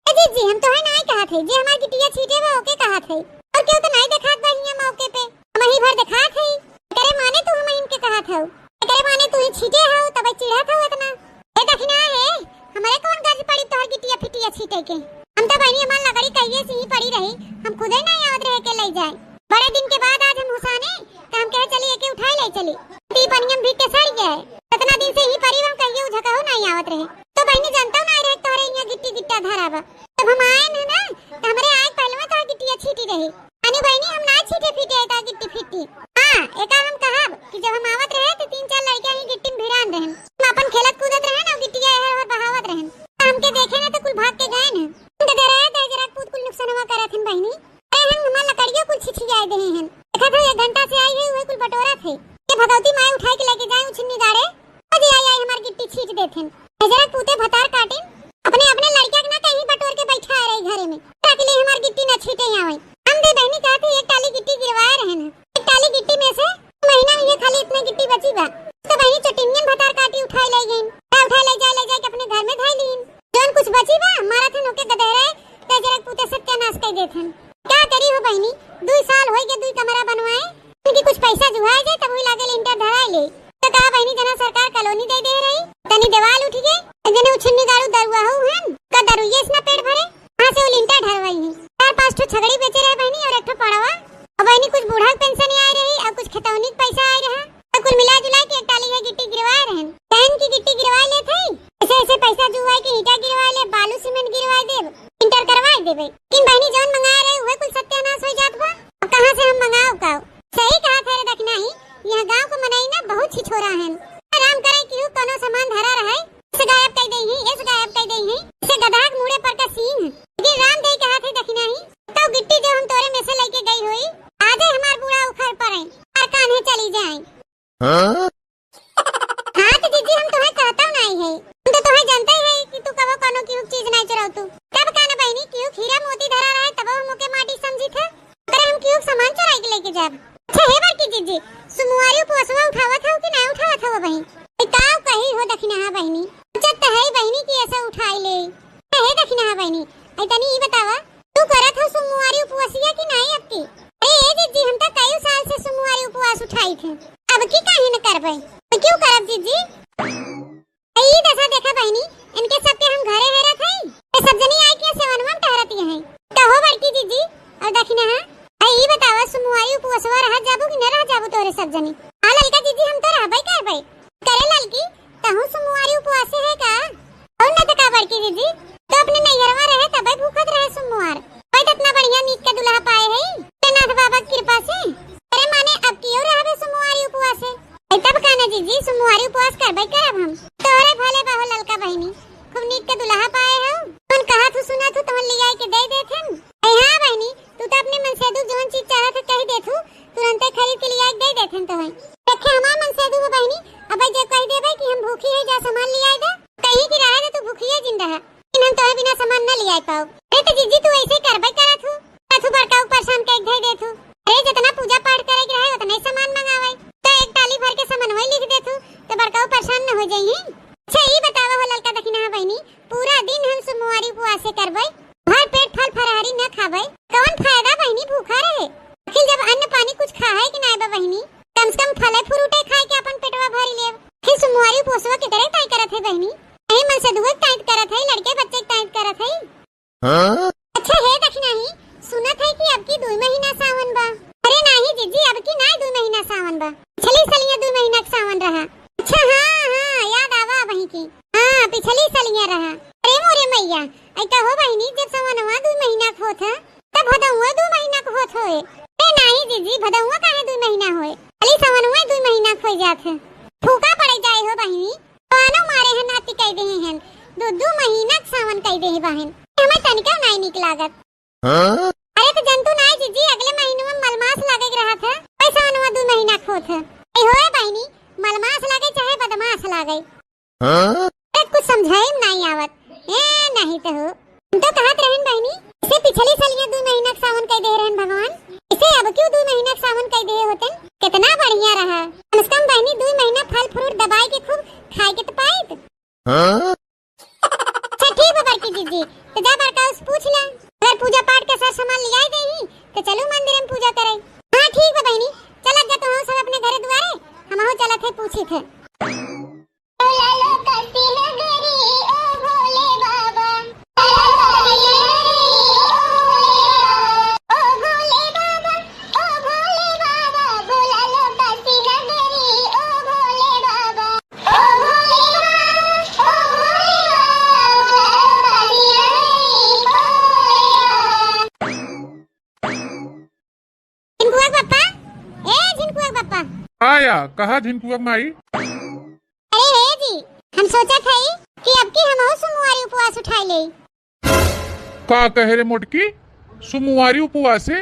ए जीजी, हम तोहे नाई कहत है, जे हमार गिट्टिया छीटे बा ओके कहत है। और केहू तो नाई देखात बा हियां मौके पे, हमही भर देखात है। एकरे माने तू हमहिन के कहत हो? एकरे माने तू ही छीटे हो, तब चिढ़त हो इतना। ए दखिनहा है, हमरे कौन गरज पड़ी तोहर गिट्टिया फिटिया छीटे के? हम तो बहिनी हमार लकड़ी कहिए से ही पड़ी रही, हम खुदे नाई आवत रहे के लई जाए। बड़े दिन के बाद आज हम हुसाने, तो हम कहे चली एके उठाई ले चली। ती पनियम भी के सड़ गया है। इतना दिन से ही परी हम कहिए उझकहू नाई आवत रहे। तो बहिनी जानता नाई रहे तोहरे यहाँ गिट्टी गिट्टा धरा बा। तब हम आए न ना, तो हमरे आए पहले में तोहर गिट्टिया छीटी रही। अनु बहिनी, हम ना छीटे फीटे एका गिट्टी फिट्टी। हाँ, एका हम कहब कि जब हम आवत रहे तो तीन चार लड़कियां ही गिट्टी में भिड़ान रहन। हम अपन खेलत कूदत रहन और गिट्टिया एहर ओहर बहावत रहन। तो हमके देखे ना तो कुल भाग के गए न। तो डरा है तो जरा कूद कुल नुकसानवा करत हन बहिनी। अरे हम हमार लकड़ियों कुल छिछियाए देहे हन। देखा था एक घंटा से आई है, वही कुल बटोरा थे। ये भगवती माई उठाए के लेके जाए उछन्नी गाड़े। अजी आई आई हमार गिट्टी छीट देथिन। हजरा पूते भतार काटिन, अपने अपने लड़किया के ना कहीं बटोर के बैठा रही घरे में, ताकि ले हमार गिट्टी ना छीटे आवे। हम दे बहिनी कहत है एक टाली गिट्टी गिरवाए रहन, एक टाली गिट्टी में से महीना में ये खाली इतना गिट्टी बची बा, तो बहिनी चटिनियन भतार काटी उठाए ले गईन, का उठाए ले जाए ले जाए के अपने घर में धई लीन। जौन कुछ बची बा मारा थन ओके गदहरे, ते जरा पूते सत्यानाश कर देथन। का करी हो बहिनी, दुई साल होई के दुई कमरा बनवाए, उनकी कुछ पैसा जुहाए जाए तब वही लागे लिंटर धराए ले। तो कहा बहिनी जना सरकार कॉलोनी दे दे रही, तनी देवाल उठ गए, जने उछन्नी गाड़ू दरुआ हो हन, का दरुइये से ना पेट भरे, कहाँ से वो लिंटर ढरवाई है। चार पाँच ठो छगड़ी बेचे रहे बहिनी और एक ठो पड़वा, और बहिनी कुछ बूढ़ा के पेंशन आए रही और कुछ खेतौनी के पैसा आए रहा, तो कुल मिला जुला के एक टाली है गिट्टी गिरवाए रहन। कहन की गिट्टी गिरवाए लेत हई, ऐसे ऐसे पैसा जुआए के ईटा गिरवाए ले, बालू सीमेंट गिरवाए देब, लिंटर करवाए देबे। लेकिन बहिनी जौन मंगाए रहे उहे कुल सत्यानाश हो जात बा, अब कहाँ से हम मंगाओ का? सही कहा थे रे दखिनहा ही, यहाँ गाँव को मनई ना बहुत छिछोरा हन। राम करे कि ऊ कोनो सामान धरा रहे, इसे गायब कर दे ही, इसे गायब कर दे ही, इसे गधा के मुड़े पर का सींग। लेकिन राम दे कहा थे दखिनहा ही, तो गिट्टी जो हम तोरे में से लेके गई हुई, आज ही हमार बूढ़ा उखड़ पड़े और कान्हे चली जाए। हाँ? हाँ तो जीजी हम तोहे कहता नहीं है, हम तो तोहे जानते हैं कि तू कबो कोनो की चीज नहीं चुराऊ तू। तब का ना बहिनी कि हीरा मोती धरा रहे तब हम ओके माटी समझी थे। अरे हम केहू के सामान चुराई के लेके जाब? अच्छा हे बड़की जीजी, सुमुआरी उपवासवा उठावत हऊ कि ना उठावत हऊ बहिन? ए, का कही हो दखिनहा बहिनी? अच्छा त है बहिनी कि ऐसा उठाई ले। हे दखिनहा बहिनी, ऐ तनी ई बतावा, तू करत हो सुमुआरी उपवासिया कि नाई अब की? अरे ए जीजी, हम त कई साल से सुमुआरी उपवास उठाई थे, अब की काहे न करबे? तो क्यों करब जीजी? ए, ई दशा देखा बहिनी, इनके सबके हम घरे हेरत हई। ए सब जनी आए के सेवनवा में टहरत हई। कहो बड़की जीजी, और दखिनहा, ए, ई बतावा, सुमुआरी उपवासवा रह जाबू कि न रह जाबू तोरे सब जनी? हाँ ललका जीजी, हम तो रहबे करबे। करे ललकी, तहू सुमुआरी उपवासे है का? और न त का बड़की जीजी, तो अपने नैहरवा रहे तबे भूखत रहे सुमुआर। कोई तो इतना बढ़िया नीक के दुल्हा पाए है, भोलेनाथ बाबा की कृपा से। अरे माने अब कियो रहबे सुमुआरी उपवासे। ए, तब का ना जीजी, सुमुआरी उपवास करबे करब हम। तोहरे भले बाहो ललका बहिनी, खूब नीक के दुल्हा पाए हो। तुम कहा थू सुना थू, तुम लियाई के दे देथन। ए हाँ बहिनी, तू तो अपने मन से दू जवन चीज चाहत है कह दे थू, तुरंते खरीद के लियाई के दे देथन तोहे। देखे हमार मन से दू बहिनी, अब जे कह देबे कि हम भूखी है जा सामान लियाई दे, कहीं की रहे तो तू भूखिए जिन रहा। लेकिन हम तोहे बिना सामान न लियाई पाओ। अरे तो जीजी तू ऐसे करबे करत हूँ, तू बड़का परेशान कह धर दे थू। अरे जितना पूजा पाठ करे के रहे उतना ही सामान मंगावे, तो एक टाली भर के सामान वही लिख दे थू, तो बड़का परेशान न हो जाइए। अच्छा ई बतावा हो ललका दखिनहा बहिनी, पूरा दिन हम सुमुआरी उपवासे करबे, भर पेट फल फरहरी न खाबे, कौन फायदा बहिनी भूखा रहे? आखिर जब अन्न पानी कुछ खा है कि नाय बा बहिनी, कम से कम फले फ्रूटे खाए के अपन पेटवा भर लेब। आखिर सुमुआरी उपवासवा के तरह ताई करत है बहिनी, यही मन से दुए ताइत करत है, लड़के बच्चे के ताइत करत है। हाँ? अच्छा हे दखिनहा ही, सुनत है कि अब की दुई महीना सावन बा। अरे नाही जीजी, अब की नाही दुई महीना सावन बा, पिछली सलिया दुई महीना के सावन रहा। अच्छा हाँ हाँ, याद आवा बही की। हाँ, पिछली सलिया रहा। अरे मोरे मैया, ऐ कहो बहिनी, जब सवनवा दुई महीना के होत है, तब भदौआ दुई महीना के होत होए। ए नाही जीजी, भदौआ काहे दुई महीना होए? खाली सवनवा दुई महीना के हो जात है। फूका पड़े जाए हो बहिनी, पानो मारे हैं नाती कह दे हैं, दो दो महीना के सावन कह दे हैं बहन। हमें तनिका नाही निक लागत। हाँ? अरे तो जंतु नाही जीजी, अगले महीने में मलमास लागे के रहा था, वही सवनवा दुई महीना के होत है। ए होए बहिनी, मलमास लागे चाहे बदमाश लागे, हाँ? अरे कुछ समझाई में नाहीं आवत। ए, नाहीं तो हो। हम तो कहत रहन बहिनी, इसे पिछली साल यहाँ दुइ महीना के सावन कइ देहे रहन भगवान, इसे अब क्यों दुइ महीना के सावन कइ देहे होतन? कितना बढ़िया रहा। कम से कम बहिनी दुइ महीना फल फ्रूट दबाई के खूब खाए के तो पाइत। हाँ? अच्छा ठीक बा बड़की जीजी, तो जा बड़का से पूछ ले, अगर पूजा पाठ के साथ सामान लियाई देही तो चलू मंदिर में पूजा करे। हाँ ठीक बा बहिनी, चलत जा तुहू सब अपने घरे दुआरे, हमहू चलत है पूछित है। झिनकुआ के पप्पा, ए झिनकुआ के पप्पा। आया, कहा झिनकुआ के माई? अरे हे जी, हम सोचत हई कि अब की हमहू सोमवारी उपवास उठाई लेई। का कहे रे मोटकी, सोमवारी उपवासे?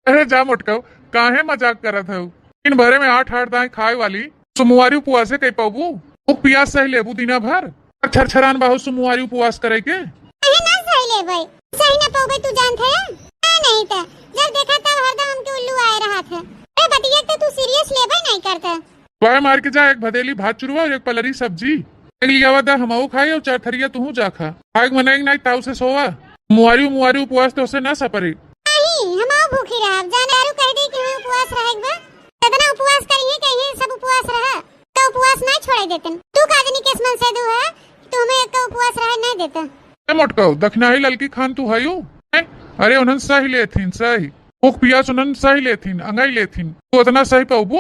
अरे जा मोटकऊ, काहे मजाक करत हऊ? दिन भरे में आठ आठ दाएं खाए वाली सोमवारी उपवासे कइ पउबू? भूख पियास सह लेबू दिना भर? छरछरान बाहू सोमवारी उपवास करे के? काहे ना सह लेबै? सह ना पउबै तू जानत है? आ नहीं त जब देखा तब हरदम हमके उल्लू आए रहत है। अरे बतिया के तो तू serious लेबै नहीं करत। वाह मार के जा, एक भदेली भात चुरवा और एक पलरी सब्जी। एक लियावा दा हमहू खाई और चार थरिया तुहू जा खा। खाए के मने के नाई ताऊ से सोवा। मुआरी मुआरी उपवास तो से ना सपरे। नहीं, हमहू भूखी रहब। जाने आरू कह दे कि हमें उपवास रहे के बा। इतना उपवास करिए कहिए सब उपवास रहा। तो उपवास नहीं छोड़े देतन। तू का जनी किस्मत से दू है, तू हमें एक का उपवास रहे नहीं देता। ए मोटकऊ, दखिनाही ललकी खान तू हयू? हैं? अरे उन्हन सही लेथिन, सही। भूख पियास उन्हन सही लेथिन, अंगाई लेथिन। तू उतना सही पउबू?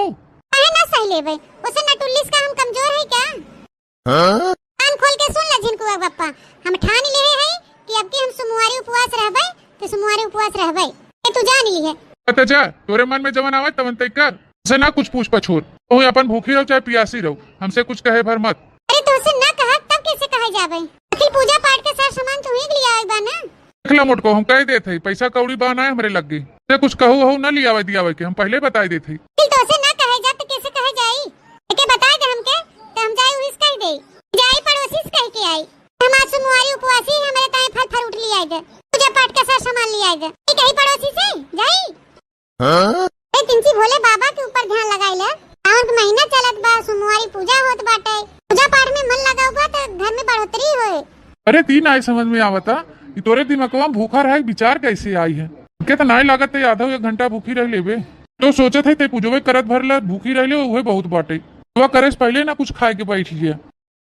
काहे ना सही लेबै? उसे नटुल्लिस का हम कमजोर है क्या? हाँ? कान खोल के सुन ले झिनकुआ बप्पा, हम ठान लेहे है कि अब की हम सोमवारी उपवास रहबै, तो सोमवारी उपवास रहबै। ये तू जान ली है। अच्छा जा, तोरे मन में जवन आवे तवन तय कर। से ना कुछ पूछ पछोर। तू अपन भूखी रहो चाहे पियासी रहो, हमसे कुछ कहे भर मत। अरे तोसे ना कहा तब कैसे कहे जाबै? आखिर पूजा पाठ के सार सामान तू ही लिया आए बा ना। देख ला मोटको, हम कह देत हई, पैसा कौड़ी बा ना हमरे लग्गे। से कुछ कहू हऊ ना लियावे दियावे के, हम पहले बताई देत हई। दिल तोसे ना कहे जा तो कैसे कहे जाई? एके बताई दे हमके, तो हम जाई उहिस कह दे। जाई पड़ोसी से कह के आई। हम आज सोमवारी उपवासी, हमरे ताई फल फ्रूट लियाई दे। पूजा पाठ का सार सामान लियाई दे। ये कही पड़ोसी से, जाई। हाँ? ए, तिनची भोले बाबा के ऊपर ध्यान लगाई ले। सावन के महीना चलत बा, सोमवारी पूजा होत बाटे। पूजा पाठ में मन लगाऊ बा त घर में बढ़ोतरी होए। अरे, ती नाई समझ में आवता, ई तोरे दिमागवा में भूखा रहे के विचार कैसे आई है? के त नाई लागत ते आधा एक घंटा भूखी रह लेबे। तो सोचत है ते पूजवे करत भर ला भूखी रह ले, उहे बहुत बाटे। पूजवा करे से पहले ना कुछ खाए के बैठ गया।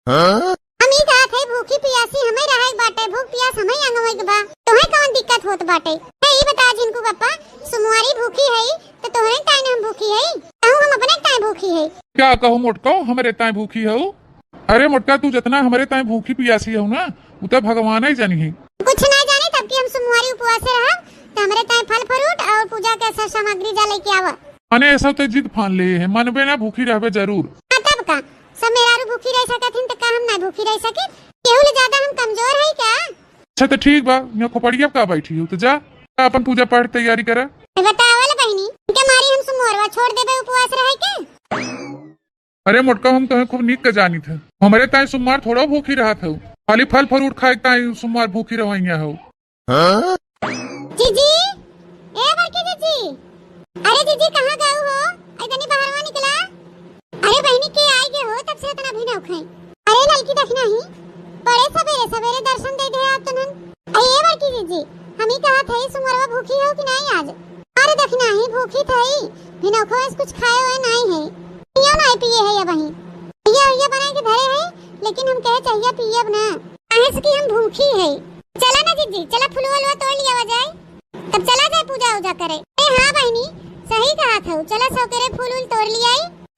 हाँ? हम ई कहत है भूखी पियासी हमें रहे के बाटे, भूख पियास हमें अंगवे के बा। तोहे कौन दिक्कत होत बाटे? है ई बता झिनकू बप्पा, सोमवारी भूखी है तो तोहरे ताई न हम भूखी है, कहूँ हम अपने ताई भूखी है। क्या कहूँ मोटको, हमरे ताई भूखी हऊ? अरे मोटका, तू जितना हमरे ताई भूखी पियासी हऊ ना, उतना भगवान ही जानी है। कुछ ना जानी तब कि हम सोमवारी उपवास से रहब, तो हमरे ताई फल फ्रूट और पूजा के सब सामग्री जा लेके आवा। अने ऐसा तो जिद फान ले है, मनबे ना भूखी रहबे जरूर। हाँ तब का, सब मेहरारू भूखी रह सकत हिन, त का हम ना भूखी रह सकी? केहू ले ज्यादा हम कमजोर है क्या? अच्छा, त ठीक बा, यहाँ खोपड़िया का बैठी हो, त जा, अपन पूजा पाठ तैयारी करा। ए, बतावल बहिनी, इनके मारी हम सुमोरवा छोड़ देबे उपवास रहे के? अरे मोटका, हम तोहे खूब नीक के जानित है, हमरे ताई सुमार थोड़ा भूखी रहत हऊ, खाली फल फ्रूट खाए ताई सुमार भूखी रहइया हऊ। हाँ? जीजी, ए बड़की जीजी, अरे जीजी कहाँ गऊ हो? आई तनी बाहरवा निकला। अरे बहिनी के आई गे हो तब से इतना भिनौख है। अरे ललकी देखना ही, बड़े सबेरे सबेरे दर्शन दे दे आप तनन। अरे ए बड़की जीजी, हम ही कहा थे सुमरवा भूखी हो कि नहीं आज? अरे देखना ही भूखी थे, भिनौखवा से कुछ खाए हुए नहीं है, पियो नहीं पिए है ये बहिन। ये ये बना के धरे है, लेकिन हम कहे चाहिए पियब ना। काहे से कि हम भूखी है। चला ना जीजी, चला फुलवा उलवा तोड़ लिया जाए, तब चला जाए पूजा उजा करे। ए हाँ बहिनी, सही कहा था, चला सौकेरे फूल उल तोड़ लिया।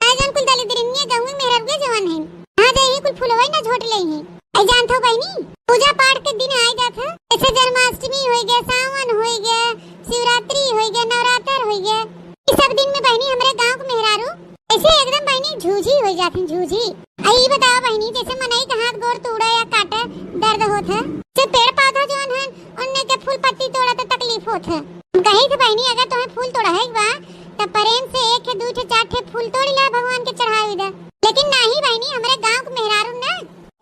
आज हम कुल दलिद्रिनिया गहुए मेहररुए जवान हैं, हाँ जाए ही कुल फुलवा ही ना झोट ले ही। आई जानत हो बहिनी, पूजा पाठ के दिन आए जात है, जैसे जन्माष्टमी होई गया, सावन होई गया, शिवरात्रि होई गया, नवरात्र होई गया, इस सब दिन में बहिनी हमरे गांव के मेहरारू ऐसे एकदम बहिनी झूझी हो जात हैं, झूझी। आ ई बताओ बहिनी, जैसे मनई के हाथ गोड़ तोड़े या काटे दर्द होत है, से पेड़ पौधा जौन है उनने के फूल पत्ती तोड़ा तो तकलीफ होत है। हम कही थे बहिनी, अगर तुम्हें फूल तोड़ा है एक बार त प्रेम से एक ठे, दू ठे, चार ठे फूल तोड़ी ला, भगवान के चढ़ाई दा। लेकिन नाही बहिनी, हमरे गाँव के मेहरारू ना,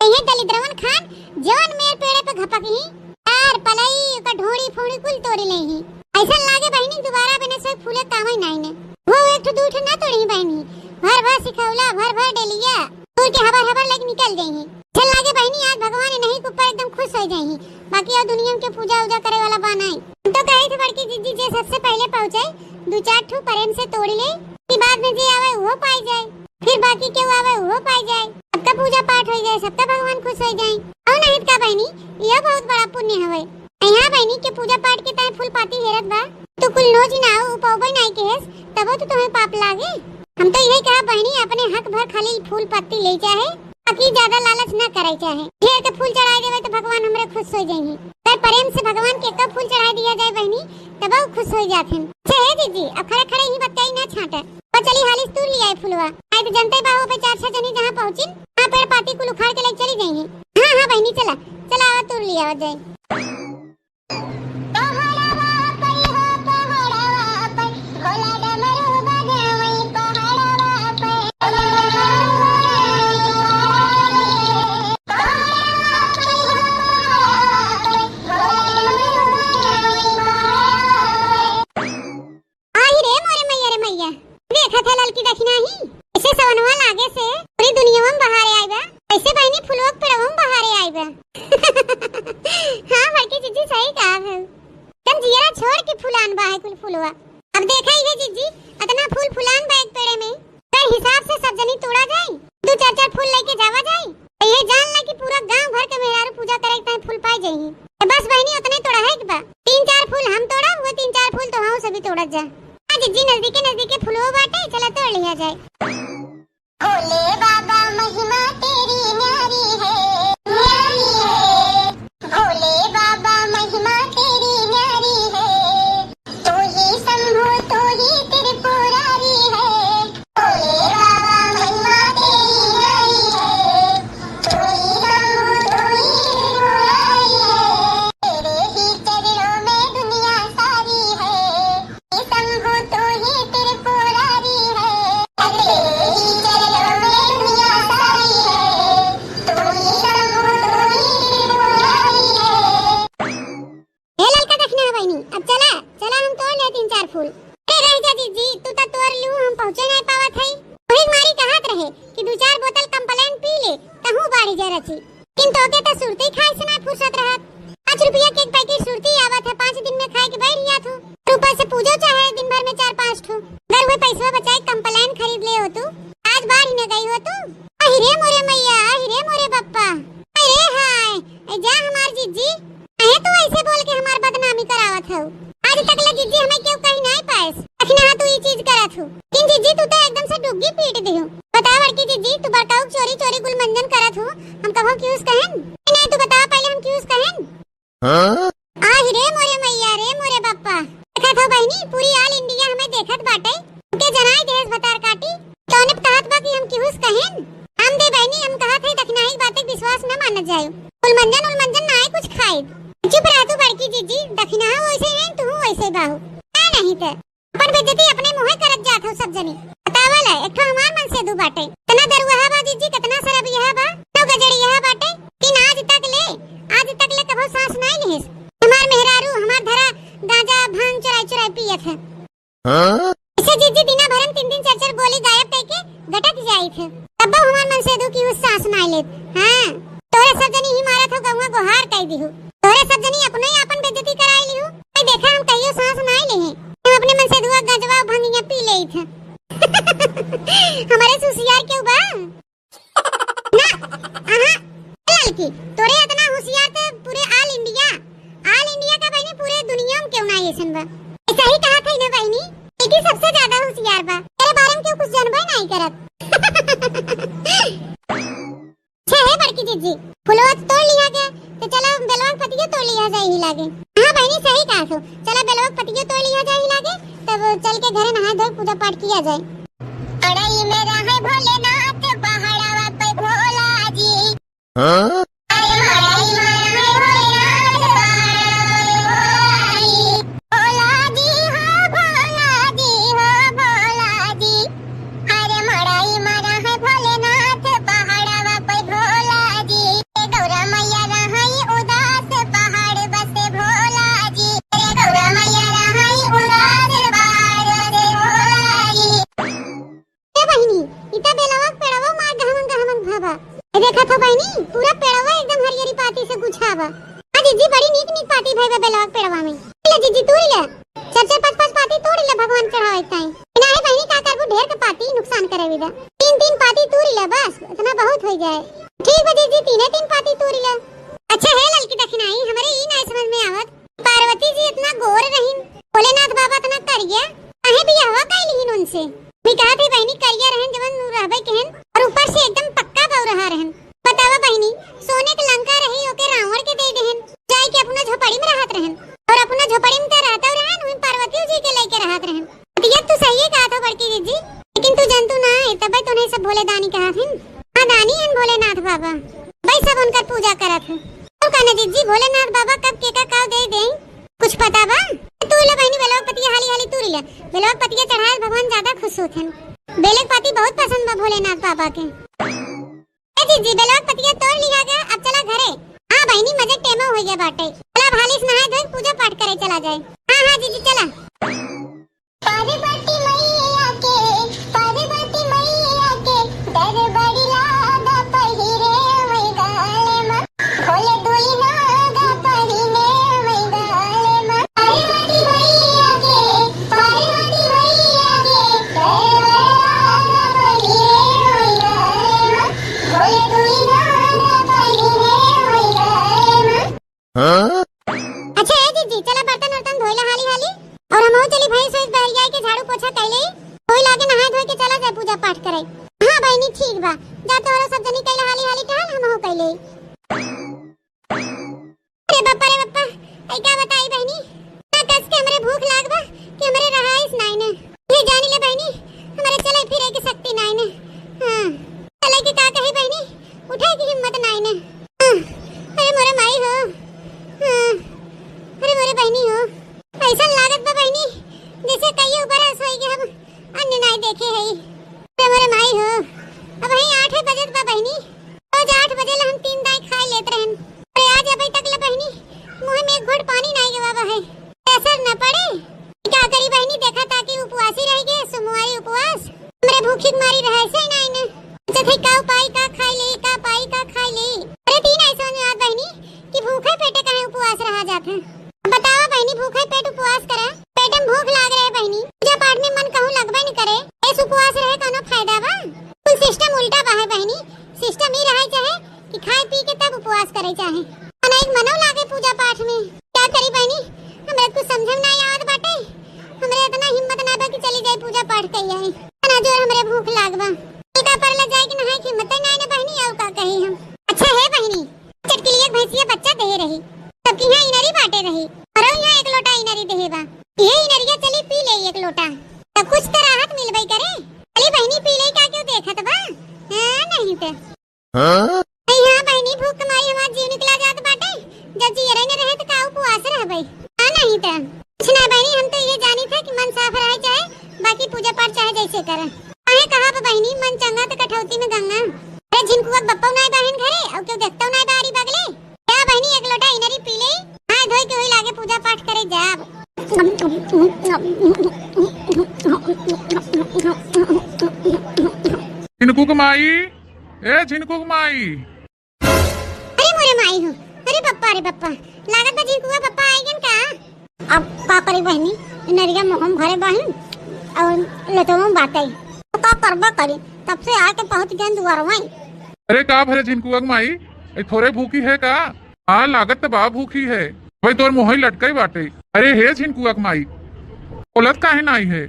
इहे दलिद्रवन खान जवन मेर पेड़े पे घपकही, तार पलई, ओकर ढोड़ी फोड़ी कुल तोड़ी लेही। अइसन लागे बहिनी, दोबारा बिना से फूले कामे नाही ने। वो एक ठो दू ठो ना तोड़ी बहिनी, भर भर सिखौला, भर भर डेलिया, तोड़ के हबर हबर लग निकल जाइही। अइसन लागे बहिनी, आज भगवान इनही के ऊपर एकदम खुश हो जाइही, बाकी और दुनिया में के पूजा उजा करे वाला बा नाही। हम तो कहे थे बड़की जिज्जी, जे सबसे पहले पहुँचे, दू चार ठो प्रेम से तोड़ी ले, कि बाद में जे आवे उहो पाई जाए, फिर बाकी केहू आवे उहो पाई जाए, सबका पूजा पाठ हो जाए, सबका भगवान खुश हो जाए। और नहीं त का बहिनी, यह बहुत बड़ा पुण्य हवे। यहाँ बहिनी के पूजा पाठ के ताई फूल पाती हेरत बा, तू कुल नोच ना हो, उपौबे नाही केहेस, तबो तो तुम्हें पाप लागे। हम तो यही कहा बहिनी, अपने हक भर खाली फूल पत्ती ले चाहे, बाकी ज्यादा लालच ना करे चाहे। ढेर के फूल चढ़ाई देवे तो भगवान हमरे खुश हो जाइही। अगर प्रेम से भगवान के एक फूल चढ़ाई दिया जाए बहिनी, तब वो खुश हो जाथिन। अच्छा हे जिज्जी, अब खड़े खड़े ही बतकाई ना छाटे। पर चली हाली से तूर लियाई फुलवा। आई तो जनते बा हो पे चार छह जनी जहाँ पहुँचिन, वहाँ पेड़ पाती कुल उखाड़ के ले चली जाइही। हाँ हाँ बहिनी, चला चला, आवा तूर लियावा जाए। आई रे मोरे मैया रे मैया, देखत है ललकी दखिनही, ऐसे सवनवा लागे से पूरी दुनिया में बहारे आई बा, ऐसे बहिनी फुलवा के पेड़वा में बहारे आई बा। हाँ बड़की जिज्जी, सही कहा है, एकदम जियरा छोड़ के फुलान बा है कुल फुलवा। अब देखा ही है जिज्जी, इतना फूल फुलान बा एक पेड़े में, अगर हिसाब से सब जनी तोड़ा जाए, दू चार चार फूल लेके जावा जाए, तो ये जान ला कि पूरा गांव भर के मेहरारू पूजा करे के ताई फूल पाई जाइही। तो बस बहिनी, उतने तोड़ा है कि बा, तीन चार फूल हम तोड़ा, वो तीन चार फूल तो हम सभी तोड़त जा। हाँ जिज्जी, नजदीके नजदीके फुलवा बाटे, चला तोड़ लिया जाए। भोले बाबा महिमा तेरी न्यारी है, न्यारी है। भोले बाबा महिमा तेरी न्यारी है, तू ही शंभु तू ही त्रिपुरारी है। भोले बाबा महिमा तेरी न्यारी है, तू ही शंभु तू ही त्रिपुरारी है। तेरे ही चरणों में दुनिया सारी है। शंभु तू ही त्रिपुरारी है, तेरे ही चरणों में दुनिया सारी है। तू ही शंभु तू ही त्रिपुरारी है। हे ललका दखिना बहिनी, अब चला, चला हम तोड़ ले तीन चार फूल। अरे रह जा जिज्जी, तू तो तोड़ लू, हम पहुँचे नहीं पावत है। वही मारी कहत रहे कि दू चार बोतल Complan पी ले, तहूँ बाढ़ी जा रची। लेकिन तोके तो सुरती खाए से ना फुर्सत रहत। पाँच रुपया के एक पैकेट सुरती आवत है, पाँच दिन में खाए के बैठ गया थू। और ऊपर से पूजो चाहे दिन भर में चार पाँच ठो, अगर वह पैसवा बचाए Complan खरीद ले हो तू, आज बाढ़ ही न गई हो तू। अहि रे मोरे मैया, अहि रे मोरे बप्पा, अरे हाय, ए जा हमार जिज्जी, काहे तू ऐसे बोल के हमार बदनामी करावत हऊ? आज तक ले जिज्जी हमें केहू कहीं नाहीं पाएस। अखिना तू ई चीज करत हू। किन जिज्जी तू तो एकदम से डुग्गी पीट दिहू। बता बड़की जिज्जी, तू बड़काऊ चोरी चोरी गुलमंजन करत हू। हम कभो किहुस कहेन? नहीं, नहीं, तू बता पहले हम किहुस कहेन? हाँ? आहि रे मोरे मैया रे मोरे बप्पा। देखत हो बहिनी, पूरी all India हमें देखत बाटे। के जनाई देस भतार काटी। तौने कहत बा कि हम किहुस कहेन? हम दे बहिनी, हम कहत है दखिनाही बातें विश्वास न मानत जाए। गुलमंजन उलमंजन नाहीं कुछ खाइब। चुप रह तू बड़की जिज्जी, दखिना वैसे है, तू वैसे बाहू। का नहीं ते? अपन बेइज्जती अपने मुँहे करत जात हो सब जनी। बतावल है, एक ठो हमार मनसेधू बाटे। कितना दरुहा बा जिज्जी, कितना शराबिया बा, तो गजड़िया बाटे। लेकिन आज तक ले, आज तक ले कभो सांस नाहीं लिहिस। हमार मेहरारू, हमार धरा गांजा, भांग चुराई चुराई पियत है। हाँ? ऐसे जिज्जी दिना भर में तीन तीन चार चार गोली गायब कइके गटक जाइत है। तब्बो हमार मनसेधू किहुस सांस नाहीं लेत। हाँ, तोरे सब जनी ही मारत हो, गौवा गोहार कई दिहू। तोरे सब जनी अपने ही आपन बेइज्जती कराई लिहू। भाई देखा, हम कहियो सांस नाहीं लेहे। हम अपने मनसेधुआ गंजवा भंगिया पी लेइत है। हमारे से हुसियार केहू बा? ना, अहा, ए ललकी, तोरे इतना हुसियार ते पूरे all India, all India का बहिनी, पूरे दुनिया में केहू ना ऐसन बा। ऐसा ही कहा था ना बहिनी, ललकी सबसे ज्यादा हुसियार बा। तेरे बारे में केहू कुछ जानबे नाहीं करत। छे हे बड़की जिज्जी, फुलवा तो तोड़ लिया गया, तो चला बेलवा के पतियो तोड़ लिया जाए ही लागे। हाँ बहिनी, सही कहा तू, चला बेलवा के पतियो तोड़ लिया जाए ही लागे, तब चल के घरे नहाए धोए पूजा पाठ किया जाए। अड़ई में रहे भोलेनाथ, पहाड़वा पे भोला जी। हाँ? अरे मड़ई में रहे भोलेनाथ, पहाड़वा पे भोला जी। भोला जी हो, भोला जी हो, भगवान चढ़ावे ताई। नाही बहिनी, का करबू, ढेर के पाती नुकसान करे विदा। तीन तीन पाती तूरी ले बस, इतना बहुत हो जाए। ठीक बा जीजी, तीने तीन पाती तूरी ले। अच्छा हे ललकी दखिनाई, हमरे ई नाही समझ में आवत, पार्वती जी इतना गोर रहिन, भोलेनाथ बाबा इतना करिया, काहे बियाहवा कइ लिहिन उनसे? भी कहत ही बहिनी करिया रहन जवन उ रहबे केहन, और ऊपर से एकदम पक्का बौरहा रहन। बतावा बहिनी, सोने के लंका रही ओके रावण के दे देहन, जाए के अपना झोपड़ी में रहत रहन, और अपना झोपड़ी में तो रहत रहन, वहीं पार्वती जी के लेके रहत रहन। बतिया तू सही कहत हो बड़की जीजी, लेकिन तू जनतू ना है, तबे तो नहीं सब भोले दानी कहत हिन। हाँ दानी हन भोलेनाथ बाबा, भाई सब उनकर पूजा करत है। और कहना जीजी भोलेनाथ बाबा कब के का काव दे दे, कुछ पता बा? तू ले बहिनी बेलवा पतिया हाली हाली तूरी ले, बेलवा पतिया चढ़ाए भगवान ज्यादा खुश होत हन। बेलक पति बहुत पसंद बा भोलेनाथ बाबा के। ए जीजी, बेलवा के पतिया तोड़ लिहा गया, अब चला घरे। हाँ बहिनी, मजे टेमो हो गया बाटे। चला अब हाली से नहाए धोए पूजा पाठ करे चला जाए। हाँ, हाँ जीजी, चला। पार्वती मैया के, पार्वती मैया के, दरबारी लागा पहिरे वही गाले मा। खोले दुई नागा पहिरे वही गाले मा। पार्वती मैया के, पार्वती मैया के, दरबारी लागा पहिरे वही गाले मा। अच्छा ए जीजी, चला बर्तन उर्तन धोइला हाली हाली, और हमहू चली भैंस वैस बहरिया के झाड़ू पोछा कइले, धोई लागे नहाए धोए के चला जाए पूजा पाठ करे। हाँ बहिनी ठीक बा, जा तोहरा सब जनी कइला हाली हाली टहल, हमहू कइले। अरे बप्पा रे बप्पा, ऐ का बताई बहिनी, ना कस के हमरे भूख लाग बा कि हमरे रहाइस नाई ने। ये जानी ले बहिनी, हमरे चले फिरे के शक्ति नाई ने। हाँ, चले के का कही बहिनी, उठे की हिम्मत नाई ने। हाँ, अरे मोरे माई हो, हाँ, अरे मोरे बहिनी हो, ऐसा लागत बा बहिनी जैसे कहियो ऊपर सोई के हम अन्न नाई देखे है। अरे मोरे माई हो, अब ही आठ बजत बा बहिनी, रोज आठ बजे ला हम तीन दाई खाए लेत रहन। अरे आज अबे तक ले बहिनी, मुँह में एक घोट पानी नाई गवा बा है। असर न पड़े। का करी बहिनी, देखा ताकि उपवासी रह गए, सोमवारी उपवास। हमरे भूखी के मारी रहे से नाई ने। अच्छा थे का पाई का खाई ले, का पाई का खाई ले। अरे तीन ऐसा याद बहिनी कि भूखे पेटे काहे उपवास रहा जात है। बतावा बहिनी, भूखे पेट उपवास करा, पेट में भूख लाग रहे बहिनी, पूजा पाठ में मन कहूँ लगबे न करे, ऐस उपवास रहे कोनो फायदा बा? कुल सिस्टम उल्टा बा है बहिनी, सिस्टम ई रहे चाहे कि खाए पी के तब उपवास करे चाहे, अना एक मनो लागे पूजा पाठ में। का करी बहिनी, हमरे कुछ समझे में ना आवत बाटे, हमरे इतना हिम्मत ना बा कि चली जाए पूजा पाठ कई आई, अना जोर हमरे भूख लाग बा। का परला जाए कि नहाए कि हिम्मत ना है ना बहिनी, आऊ का कही हम। अच्छा है बहिनी, चटकिलिया के भैंसिया बच्चा देहे रही, सबकी यहाँ इनरी बाटे रही, और यहाँ एक लोटा इनरी देहे बा। ये इनरिया चली पी ले एक लोटा, तब कुछ तो राहत मिलबे करे। चली बहिनी पी ले, का क्यों देखत बा? हाँ, नहीं तो। हाँ? नहीं हाँ बहिनी, भूख के मारी हमार जीव निकला जात बाटे, जब जियरे न रहे तो का उपवास रहबे? हाँ, नहीं तो। कुछ ना बहिनी, हम तो ये जानी था कि मन साफ रहे चाहे, बाकी पूजा पाठ चाहे जैसे करे। काहे कहा बा बहिनी, मन चंगा तो कठौती में गंगा। अरे झिनकुआ के बप्पो नाय बहिन घरे, और क्यों देखतो नाय बारी बगले। क्या बहिनी, एक लोटा इनरी पी ले, हाथ धोई के हुई लागे पूजा पाठ करे जाब। झिनकू के माई, ए झिनकू के माई। अरे मोरे माई हो, अरे बप्पा रे बप्पा, लागत बा झिनकुआ बप्पा आइगन का? अब का करी बहिनी, इनरिया मुँह में भरे बहिन और लेटो में बाटे। तो का करबा करी, तब से आके पहुँच गए दुआरवा। अरे का भरे झिनकुआ के माई, ए थोरे भूखी है का? हाँ, लागत त बा भूखी है। भाई तोर मुँह ही लटकई बाटे। अरे हे झिनकुआ के माई, बोलत काहे नाई है?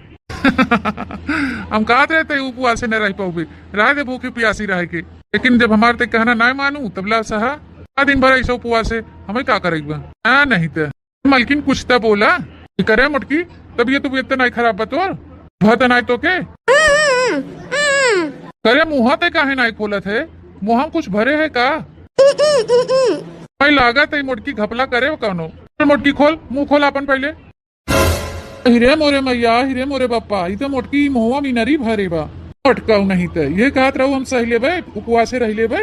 हम कहत रहे ते उपवासे न रह पाउबे, रह दे भूखी प्यासी रह के। लेकिन जब हमार ते कहना नाय मानू, तब ला सहा। का दिन भर ऐसा उपवास है, हमें का करे के बा? हाँ, नहीं ते। मलकिन कुछ त बोला। करे मोटकी, तबियत उबियत त नाय खराब बा तोर? भत नाय तो के? करे मुँह ते काहे नाय खोलत है? मुँह में कुछ भरे है का? भाई लागत है मोटकी घपला करे कौनो। मोटकी खोल, मुँह खोल अपन पहले। हिरे मोरे मैया, हिरे मोरे बप्पा, ई तो मोटकी मुहवा में इनरी भरे बा। मोटकाऊ नहीं त ये कहत रहू हम सह लेबे, उपवासे रह लेबे,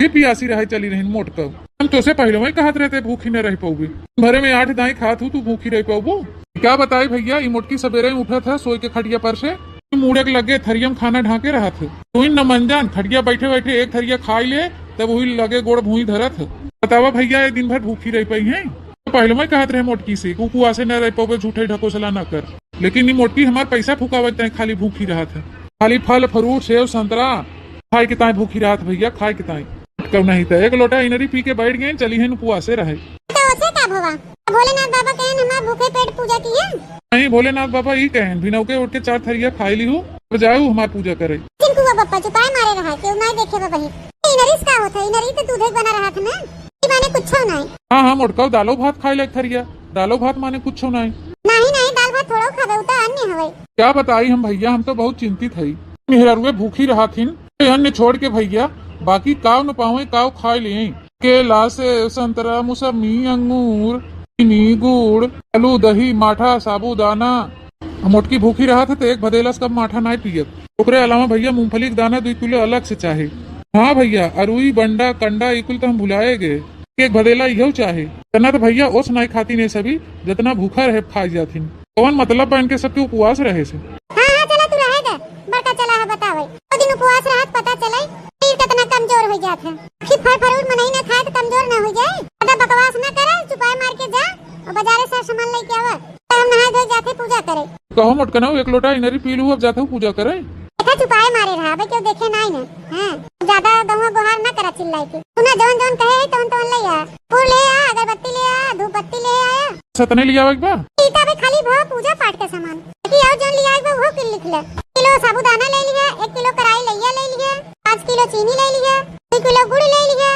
ये पियासी रहे चली रहिन मोटकाऊ। हम तोसे पहले वही कहत रहते भूखी न रह पाउबे, भरे में आठ दाई खात हूँ तू भूखी रह पाउबू? क्या बताई भैया, ई मोटकी सबेरे ही उठत है सोई के खटिया पर से, मुड़े के लगे थरिया में खाना ढाके रहत है। तू ही न मन जान खटिया बैठे बैठे एक थरिया खाई ले, तब वही लगे गोड़ भूई धरत है। बतावा भैया, ये दिन भर भूखी रह पाई है? तो पहले मैं कहत रहे मोटकी से, "कुकुआ से न रह पावे, झूठे ढकोसला न कर।" लेकिन ई मोटकी हमार पैसा फुकावत ताई खाली भूखी रहत है। खाली फल, फ्रूट, सेव, संतरा खाए के ताई भूखी रहत भैया, खाए के ताई। कब नहीं त एक लोटा इनरी पी के बैठ गए, चली हैं उपवासे रहे। तो उसे का भवा? भोलेनाथ बाबा कहन हमार भूखे पेट पूजा किया। नहीं, भोलेनाथ बाबा ई कहन, भिनौके उठ के चार थरिया खाई ली हूँ, अब जाऊ हमार पूजा करे। चिंकुआ बापा चुपाए मारे रहा, केहू नाई देखे बा बहिन। इनरी से का होत है? इनरी तो दूधे बना रहत है ना, ई माने कुछो नाई। हाँ, हाँ, मोटका दालो भात खाए ले एक थरिया, दालो भात माने कुछो नाई। नहीं, नहीं, दाल भात थोड़ो खाबे, उ तो अन्य हवे। क्या बताई हम भैया, हम तो बहुत चिंतित हई। मेहरारुए भूखी रहत हिन, ये अन्य छोड़ के भैया, बाकी काव न पावे, काव खाए ले। केला, सेव, संतरा, मुसम्मी, अंगूर, चीनी, गुड़, आलू, दही, माठा, साबूदाना। मोटकी भूखी रहत है तो एक भदेला से कम माठा नाई पियत। ओकरे अलावा भैया मूंगफली के दाना दुई किलो अलग से चाहे। हाँ भैया, अरुई, बंडा, कंडा, ई कुल तो हम भुलाए गए। एक भदेला इहउ चाहे। तना तो भैया ओस नाई खातिन ए सभी, जतना भूखा रहे खाई जाथिन। कौन मतलब बा इनके सबके उपवास रहे से? हाँ, हाँ, चला तू रहे दे। बड़का चला है बतावे। ओ दिन उपवास रहत पता चले, फिर कितना कमजोर हो जात है। आखिर फल फ्रूट मनई ना खाए तो कमजोर ना हो जाए। ज्यादा बकवास ना करे, चुपाए मार के जा और बाजारे से सामान लेके आवा। तो हम नहाए धोए जाते पूजा करे। कहो मोटकनऊ, एक लोटा इनरी पी लू, अब जाते हूँ पूजा करे। देखा चुपाए मारे रहा, अबे क्यों देखे नाई ना। हाँ, ज्यादा गहुआ गोहार ना करा चिल्लाई के। सुना, जवन जवन कहे है, तवन तवन ले आ। फूल ले आ, अगरबत्ती ले आ, धूप बत्ती ले आया। सतने लिया एक बार। ई तो अबे खाली भा पूजा पाठ का सामान। कि और जौन लिया एक बार वो किल लिख ले। किलो साबूदाना ले लिया, एक किलो कराई लैया ले लिया, पाँच किलो चीनी ले लिया, दो किलो गुड़ ले लिया,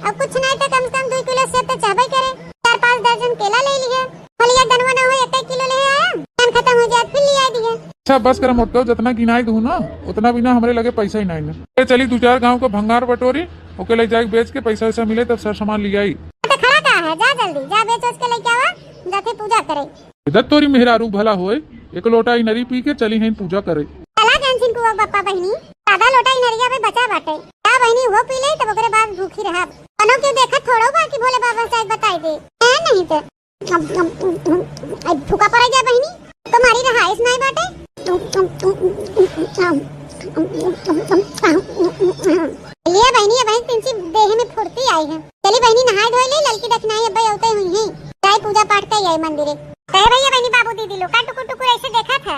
और कुछ नहीं तो कम से कम दो किलो सेब तो चाहबे करे, चार पाँच दर्जन केला ले लिया। फलिया दनवा ना हो, एक एक किलो ले आया, धान खत्म हो जाए, फिर ले आ दिया। अच्छा, बस कर मोटको, जितना गिनाई दू ना, उतना बिना हमरे लगे पैसा ही नहीं ना। ए, चली दू चार गांव को भंगार बटोरी, ओके ले जाके बेच के पैसा वैसा मिले तब सर सामान ले आई। तो खड़ा का है, जा जल्दी, जा बेच उच के लेके आवा, जाते पूजा करे। इधर तोरी मेहरारू भला होए, एक लोटा इनरी पी के चली हैं पूजा करे। चला गन सिंह कुआ बप्पा बहिनी, आधा लोटा इनरिया में बचा बाटे। का बहिनी वो पी ले, तब ओकरे बाद भूखी रहब। कनो क्यों देखत थोड़ो बा कि भोले बाबा शायद बताई दे। ए, नहीं तो। अब, अब, अब, अब फूका पड़ गया बहिनी, तो मारी रहा, इस नाई बाटे। लिए बहिनी, अब बहिन तिनसी देह में फुर्ती आई है। चली बहिनी, नहाए धोए ले, ललकी दखिनाई अब्बे अवते हुई हैं। जाए पूजा पाठ कई आई मंदिरे। कहे भैया बहिनी, बाबू दीदी लोग का टुकुर टुकुर ऐसे देखा था।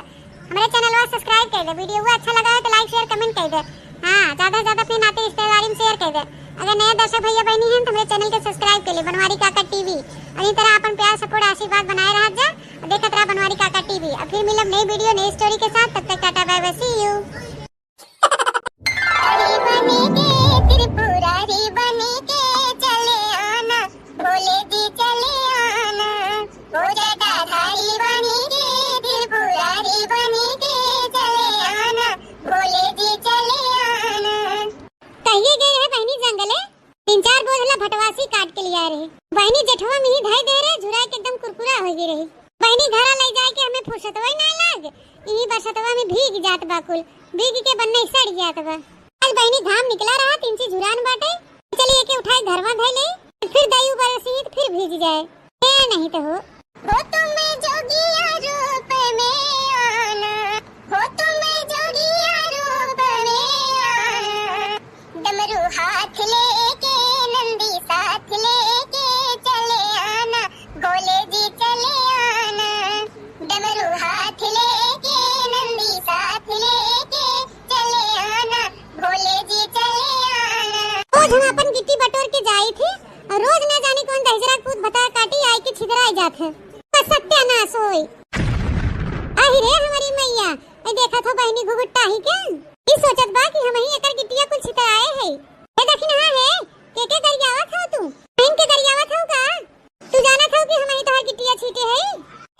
हमारे चैनलवा subscribe कर दे, वीडियो अच्छा लगा है तो like, share, comment कर दे। हाँ, ज्यादा से ज्यादा अपने नाते रिश्तेदारी में share कर दे। अगर नया दर्शक भैया बहिनी हैं तो हमारे चैनल के subscribe कर ले, बनवारी काका टीवी। और इस तरह अपन प्यार, support, आशीर्वाद बनाए रहा जा और देखत रहा बनवारी काका टीवी। अब फिर मिलब नई वीडियो, नई स्टोरी के साथ, तब तक tata, bye bye, see you। त्रिपुरारी बने के चले आना, भोले जी चले आना। हो जटाधारी बने के, त्रिपुरारी बने के चले आना, भोले जी चले आना। कहिए गए है बहिनी जंगले, तीन चार बोझला भटवासी काट के लिया रहे। बहिनी जेठवा में ही धई दे रहे, झुरा के एकदम कुरकुरा हो गई रही। बहिनी घरा ले जाए के हमें फुर्सतवा ही ना लाग, यही बरसतवा में भीग जात बा कुल, भीग के बन्ने सड़ जात बा। आज बहिनी घाम निकला रहा, तीन सी झुरान बाटे, चलिए के उठाए घरवा धई ले, फिर दई उबर सीत फिर भीग जाए। ए नहीं तो हो। हो तुम्हें जोगिया रूप में आना, हो तुम्हें जोगिया रूप में आना। डमरू हाथ लेके, नंदी साथ लेके चले आना, भोले जी चले आना। डमरू हाथ लेके, नंदी साथ लेके चले आना, भोले जी चले आना। रोज हम अपन गिट्टी बटोर के जाई थे और रोज ना जाने कौन दहिजरा पूत भतार काटी आई के छितराई जात है। बस सत्यानाश होई। आही रे हमारी मैया, ए देखत हो बहिनी घुघुट्टा ही के? ई सोचत बा कि हमही एकर गिट्टिया कुल छितराए है। ए दखिनहा है, के के गरियावत हो तू? बहिन के गरियावत हो का? तू जानत हो कि हमही तोहार गिट्टिया छीटे है?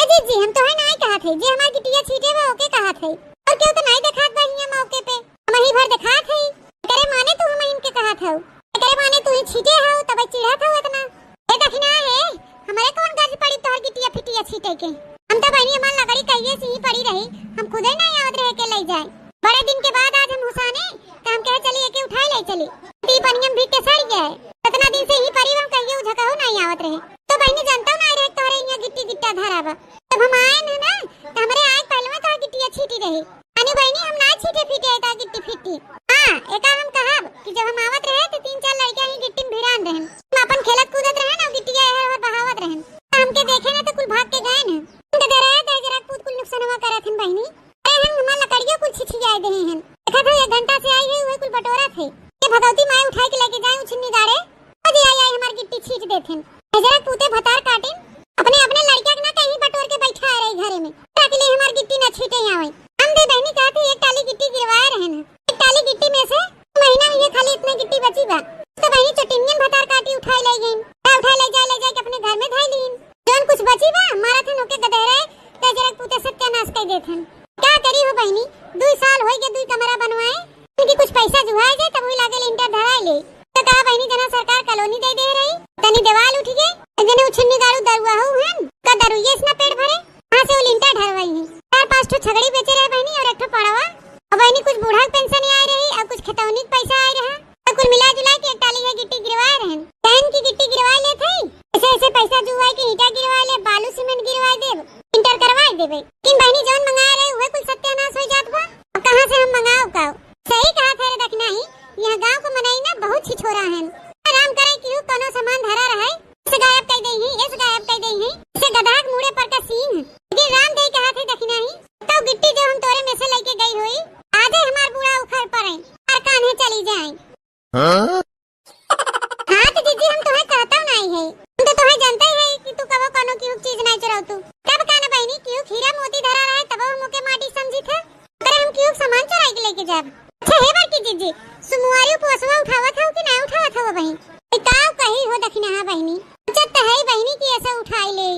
ए जीजी, हम तोहे नाई कहत है, जे हमार गिट्टिया छीटे बा ओके कहत है। और केहू तो नाई देखात बा हियां मौके पे, हमही भर देखात है। एकरे माने तू हमहिन के कहत हो, एकरे माने तू ही छीटे हो, तब चिढ़त हो इतना। ए दखिना है, हमरे कौन गर्ज पड़ी तोहर गिट्टिया फिटिया छीटे के? हम तो बहिनी हमार लगड़ी कहिए से ही पड़ी रही, हम खुदे नाई आवत रहे के ले जाए। बड़े दिन के बाद आज हम हुसाने, तो हम कहे चली एके उठाए ले चली। ती पनियम भी के सड़ गए। इतना दिन से ही परी हम कहिए उझकहु नाई आवत रहे। तो बहिनी जानता नाई रहे तोहरे यहाँ गिट्टी गिट्टा धरा बा। जब हम आए न ना, तो हमरे आए पहले में तोहर गिट्टिया छीटी रही। अनु बहिनी हम ना छीटे फीटे एका गिट्टी फिट्टी। हाँ, एका हम कहब कि जब हम आवत रहे तो तीन चार लड़कियां ही गिट्टी में भिड़ान रहन। हम अपन खेलत कूदत रहन और गिट्टिया एहर ओहर बहावत रहन। हमके देखे ना तो कुल भाग के गए न। तो डरा है, जरा कूद कुल नुकसान नवा करत हन बहिनी। अरे हम हमार लकड़ियो कुल छिछियाए देहे हन। देखत हो एक घंटा से आई है, उहे कुल बटोरत है। ये भगवती माई उठाई के लेके जाए उछिन्नी गाड़े। अजी आई आई हमार गिट्टी छीट देत हन। हजरा पूते भतार काटिन। अपने, अपने लड़किया के ना कहीं बटोर के बैठा रही घरे में। ताकि ले हमार गिट्टी ना छीटे आवे। हम दे बहिनी कहत है एक टाली गिट्टी गिरवाए रहन है। एक टाली गिट्टी में से महीना में ये खाली इतना गिट्टी बची बा। तो बहिनी चटिनियन भतार काटी उठाए ले गईन। का उठाए ले जाए, ले जाए के अपने घर में धई लीन। जौन कुछ बची बा, मारा थे नोके गदहरे, ते जरा पूते सत्यानाश कर देथन। का करी हो बहिनी, दुई साल होई गए दुई कमरा बनवाए, इनकी कुछ पैसा जुहाए जाए तब हुई लागे लिंटर धराए ले। तो कहा बहिनी जना सरकार कॉलोनी दे दे रही, तनी देवाल उठ गए, जने उछिन्नी गाड़ू दरुआ हो हन, का दरुइये इतना पेट भरे, कहाँ से वो लिंटर ढरवाई है। चार पाँच ठो छगड़ी बेचे रहे बहिनी और एक ठो पड़वा, और बहिनी कुछ बूढ़ा के पेंशन आए रही और कुछ खेतौनी के पैसा आए रहा। तो कुल मिला जुला के एक टाली है गिट्टी गिरवाए रहन। कहन की गिट्टी गिरवाए लेत हई, ऐसे ऐसे पैसा जुआए के ईंटा गिरवाए ले, बालू सीमेंट गिरवाए देब, इंटर करवाए देबे। लेकिन बहिनी जौन मंगाए रहे उहे कुल सत्यानाश हो जात बा। अब कहाँ से हम मंगाओ काओ? सही कहा थे रे दखिनाही, यहाँ गाँव को मनई ना बहुत छिछोरा हन। आराम करे कि ऊ कोनो सामान धरा रहे, इसे गायब कर दई है, इसे गायब कर दई है, इसे गधा के मुड़े पर का सींग। लेकिन राम दे कहा थे दखिनाही, तो गिट्टी जो हम तोरे में से लेके गई हुई, आजे हमार बूढ़ा उखड़ पड़े और कान्हे चली जाए। हाँ? हाँ तो जीजी हम तुम्हें कहता नहीं है, हम तो तुम्हें जानते ही है कि तू कबो कोनो की चीज नहीं चुराऊ तू। तब का ना बहिनी कि हीरा मोती धरा रहे तब हम ओके माटी समझी थे। अरे हम क्यों सामान चुराई के लेके जाब? अच्छा हे बड़की जीजी, सुमुआरी उपवासवा उठावत हो कि नहीं उठावत हो बहिन? ए, का कही हो दखिनहा बहिनी? अच्छा त है बहिनी कि ऐसा उठाई ले।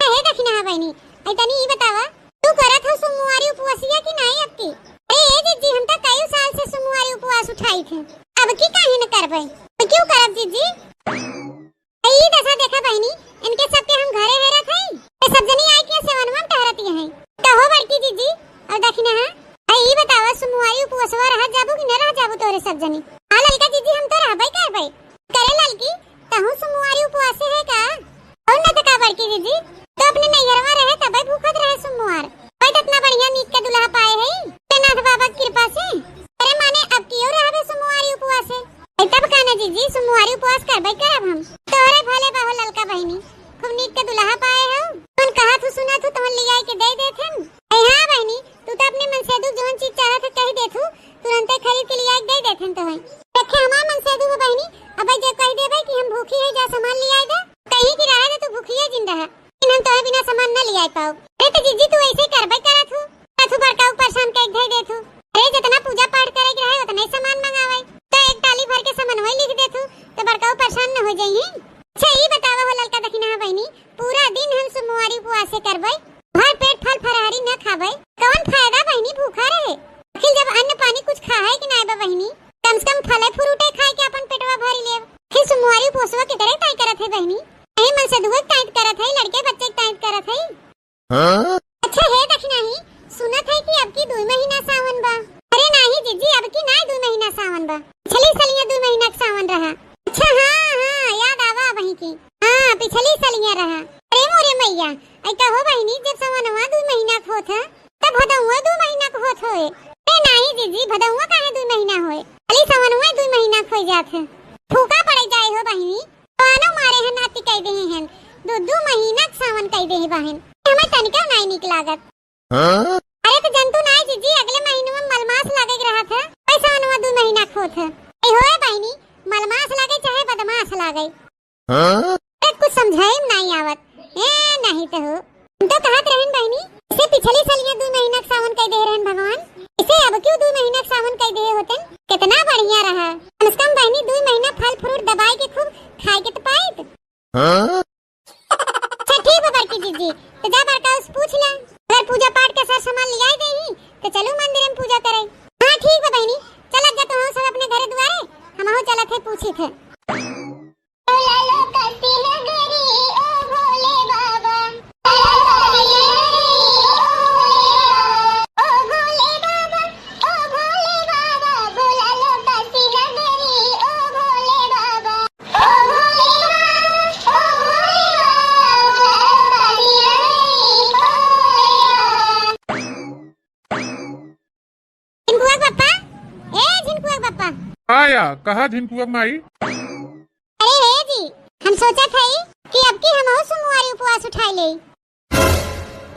हे दखिनहा बहिनी, ऐ तनी ई बतावा, तू करत हो सुमुआरी उपवासिया कि नहीं अब की? अरे ए जीजी, हम त कई साल से सुमुआरी उपवास उठाई थे, अब की काहे न करबे? तो क्यों करब जीजी? ई दशा देखा बहिनी, इनके सबके हम घरे हेरत हई। ये सब जनी आई के सेवनवा में टहरती हैं। कहो बड़की जीजी, और दखिनहा, आ ई बतावा, सुमुआरी उपवासवा रह जाबू कि न रह जाबू तोरे सब जनी? हाँ ललका जीजी, हम तो रहबे करबे। करे ललकी, तहू सुमुआरी उपवासे है का? और न त का बड़की जीजी, तो अपने नैहरवा रहे तबे भूखत रहे सुमुआर। भाई, इतना बढ़िया नीक के दुल्हा पाए है, जगन्नाथ बाबा की कृपा से। अरे माने, अब कियो रहबे सुमुआरी उपवास है। ए, तब का ना जीजी, सुमुआरी उपवास करबे करब हम। तोहरे भले बाहो ललका बहिनी, खूब नीक के दुल्हा पाए हो। तुम कहा थू सुना थू, तुम लियाई के दे देथन। ए हाँ बहिनी, तू तो अपने मन से दू जौन चीज चाहत है कह दे थू, तुरंते खरीद के लियाई के दे देथन तोहे। देखे हमार मन से दू हो बहिनी, अब जे कह देबे कि हम भूखी है, जा सामान लियाई दे, कहीं की रहे दे तू भूखिए जिन रहा। लेकिन हम तोहे बिना सामान न लियाई पाओ। अरे तो जीजी तू ऐसे करबे करत हूँ, का तू बड़का ऊ परेशान कई धई देत हूँ। अरे जितना पूजा पाठ करे के रहे उतना ही सामान मंगावे, तो एक टाली भर के सामान वही लिख देत हूँ, तो बड़का ऊ परेशान न हो जाइए। अच्छा ई बतावा हो ललका दखिनहा बहिनी, पूरा दिन हम सुमुआरी उपवासे करबे, भर पेट फल फरारी न खाबे, कौन फायदा बहिनी भूखा रहे? आखिर जब अन्न पानी कुछ खाए के नाय बा बहिनी, कम से कम फले फ्रूटे खाए के अपन पेटवा भरी लेब। फिर सुमुआरी उपवासवा के तरह तय करत है बहिनी। यही मन से दुआ के ताइत करत है, लड़के बच्चे के ताइत करत है। हाँ? अच्छा हे दखिनही, सुनत है कि अब की दुई महीना सावन बा। अरे नाही जीजी, अब की नाही दुई महीना सावन बा, पिछली सलिया दुई महीना के सावन रहा। अच्छा हाँ हाँ, याद आवा वहीं की। हाँ, पिछली सलिया रहा। अरे मोरे मैया, ऐ कहो बहिनी, जब सावनवा दुई महीना के होत है, तब भदौआ दुई महीना के होत होए। अरे नाही जीजी, भदौआ काहे दुई महीना होए? खाली सावनवा दुई महीना के होई जात है। फूका पड़े जाए हो बहिनी, पानो मारे है नाती कह देहे हैं, दो दो महीना के सावन कह देहे बहिन। हमें तनिका नाई निक लागत। हाँ? अरे तो जंतु नाई जीजी, अगले महीने में मलमास लागे के रहा था, पैसा अनुआ दो महीना खोत है। ए होए बहिनी, मलमास लागे चाहे बदमाश लागे। हाँ? अरे कुछ समझाई में नाई आवत। ए नहीं तो हो, हम तो कहत रहन बहिनी, इसे पिछली साल ये दो महीना के सावन कह दे रहन भगवान, इसे अब क्यों दो महीना के सावन कह दे होतन, कितना बढ़िया रहा। कम से कम बहिनी दो महीना फल फ्रूट दबाई के खूब खाए के तो पाइत। हाँ? अच्छा ठीक बा बड़की जीजी, तो जा बड़का से पूछ ले, अगर पूजा पाठ के सर सामान लियाई देही, तो चलू मंदिर में पूजा करे। हाँ ठीक बा बहिनी, चलत जा तुम सब अपने घरे दुआरे, हम चलत है पूछी थे। झिनकुआ के पप्पा, ए झिनकुआ के पप्पा। आया, कहा झिनकुआ के माई? अरे हे जी, हम सोचत हई कि अब की हमहू सोमवारी उपवास उठाई लेई।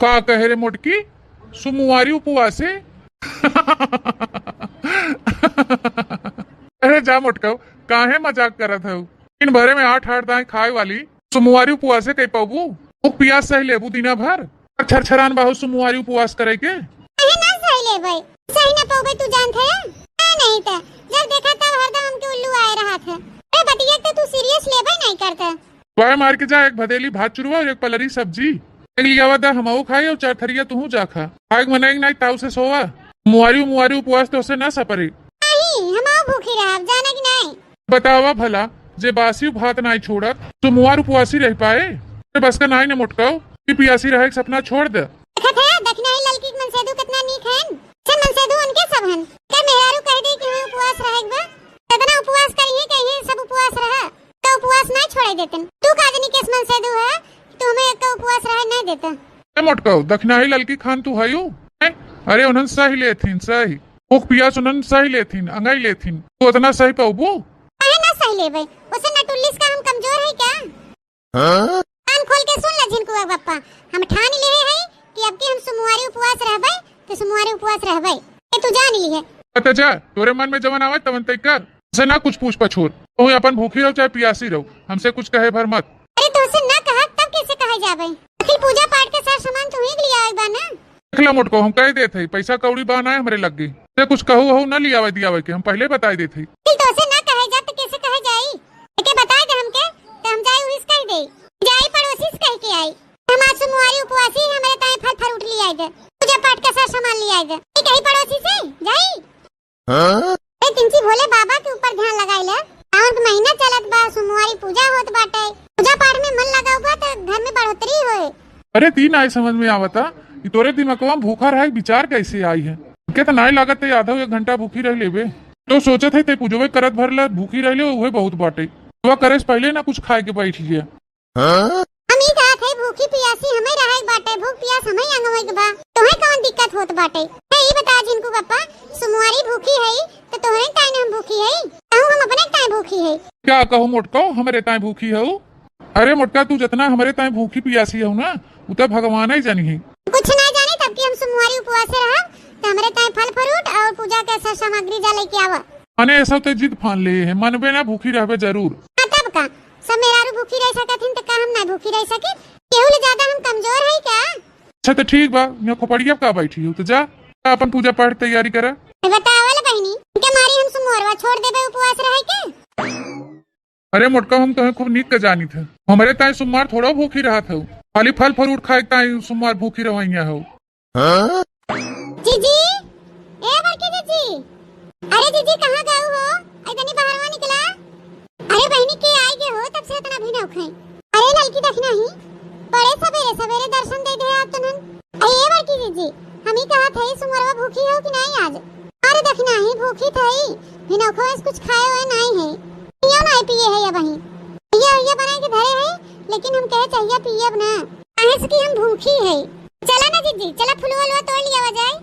का कहे रे मोटकी? सोमवारी उपवासे? अरे जा मोटकऊ, काहे मजाक करत हऊ? दिन भरे में आठ आठ दाईं खाए वाली सोमवारी उपवासे कइ पउबू? भूख पियास सहि लेबू दिना भर? छरछरान बाहू सोमवारी उपवास करे के। काहे ना सहि लेबै? सहि ना पउबै तू जानत है? आ नहीं त जब देखा तब हरदम हमके उल्लू आए रहत है। ए बतिया तो तू serious लेबै नहीं करत है। वाह मार के जा, एक भदेली भात चुरवा और एक पलरी सब्जी। एक लियावा दा हमहू खाई और चार थरिया तुहू जा खा। खाए के मनाई के नाई ताऊ से सोवा। मुआरी मुआरी उपवास तो से ना सपरे। नहीं, हमहू भूखी रहब, जाना कि नहीं? बतावा भला, जे बासी भात नाई छोड़त, तो मुआर उपवासी रह पाए? ते बस का नाई ने मोटकाओ, कि पियासी रहे के सपना छोड़ दे। देखत है, दखिनाही ललकी के मनसेधु कितना नीक हन। सब मनसेधु उनके सब हन। के मेहरारू कह दे कि हाँ उपवास रहे के बा, कितना उपवास करिए, कहिए सब उपवास रहा। तो उपवास नहीं छोड़े देतन। तू का जनी केस मनसेधु है, तू हमें एक उपवास रहे नहीं देता। ए मोटकाऊ, दखिनाही ललकी खान तू हयू? हैं? अरे उन्हन सही लेथिन, सही। भूख पियास उन्हन सही लेथिन, अंगाई लेथिन। तू उतना सही पउबू? काहे ना सही लेबै? उसे नटुल्लिस का हम कमजोर है क्या? हाँ? कान खोल के सुन ले झिनकुआ बप्पा, हम ठान लेहे है कि अब की हम सोमवारी उपवास रहबै, तो सोमवारी उपवास रहबै। ए तू जान ली है। अच्छा जा, तोरे मन में जवन आवत तवन तय कर। से ना कुछ पूछ पछोर। तू अपन भूखी रहो चाहे पियासी रहो, हमसे कुछ कहे भर मत। अरे तोसे ना कहा तब कैसे कहे जाबे? आखिर पूजा पाठ के सार सामान तू ही लिया आए बा ना। देख ला मोटको, हम कह देत हई, पैसा कौड़ी बा ना हमरे लग्गे। ते कुछ कहू हऊ ना लियावे दियावे के, हम पहले बताई देत हई। दिल तोसे ना कहे जा तो कैसे कहे जाई? एके बताई दे हमके, तो हम जाई उहिस कह दे। जाई पड़ोसी से कह के आई। हम आज सोमवारी उपवासी, हमरे ताई फल fruit लियाई दे। पूजा पाठ के सार सामान लियाई दे। ये कही पड़ोसी से, जाई। हाँ? ए तिनची भोले बाबा के ऊपर ध्यान लगाई ले। सावन के महीना चलत बा, सोमवारी पूजा होत बाटे। पूजा पाठ में मन लगाऊ बा त घर में बढ़ोतरी होए। अरे ती नाई समझ में आवता, ई तोरे दिमागवा में भूखा रहे के विचार कैसे आई है? के त नाई लागत ते आधा एक घंटा भूखी रह लेबे। तो सोचत है ते पूजवे करत भर ला भूखी रह ले, उहे बहुत बाटे। पूजवा करे से पहले ना कुछ खाए के बैठ गया। हाँ? हम ई कहत है भूखी पियासी हमें रहे के बाटे, भूख पियास हमें अंगवे के बा। तोहे कौन दिक्कत होत बाटे? है ई बता झिनकू बप्पा, सोमवारी भूखी है तो तोहरे ताई न हम भूखी है, कहूँ हम अपने ताई भूखी है। क्या कहूँ मोटको, हमरे ताई भूखी हऊ? अरे मोटका, तू जितना हमरे ताई भूखी पियासी हऊ ना, उतना भगवान ही जानी है। कुछ ना जानी तब कि हम सोमवारी उपवास से रहब, तो हमरे ताई फल fruit और पूजा के सब सामग्री जा लेके आवा। अने ऐसा ते जिद फान ले है, मनबे ना भूखी रहबे जरूर। हाँ तब का, सब मेहरारू भूखी रह सकत हिन, त का हम ना भूखी रह सकित? केहू ले ज्यादा हम कमजोर हई का? अच्छा, त ठीक बा, यहाँ खोपड़िया का बैठी हो, त जा, जा अपन पूजा पाठ तैयारी करा। ए, बतावल बहिनी, इनके मारी हम सुमोरवा छोड़ देबे उपवास रहे के? अरे मोटका, हम तोहे खूब नीक के जानित है, हमरे ताई सोमवार थोड़ा भूखी रहत हऊ, खाली फल fruit खाए के ताई सोमवार भूखी रहइया हऊ। हाँ? जीजी, ए बड़की जीजी, अरे जीजी, कहाँ गऊ हो? आई तनी बाहरवा निकला। अरे बहिनी, के आई गे हो, तब से इतना भी ना उखाई। अरे ललकी, दखिनाही, बड़े सबेरे सबेरे दर्शन दे दे आप तनन। अरे ए बड़की जीजी, हम ही कहा थे, सुमरवा भूखी हो कि नहीं आज? अरे दखिनाही, भूखी थई, भी ना उखवा से कुछ खाए हुए नहीं है, पियो नहीं पिए है ये बहिन। ये, ये बनाए के धरे है, लेकिन हम कहे चाहिए पियब ना, काहे से कि हम भूखी है। चला ना जीजी, चला फुलवा उलवा तोड़ लियावा जाए,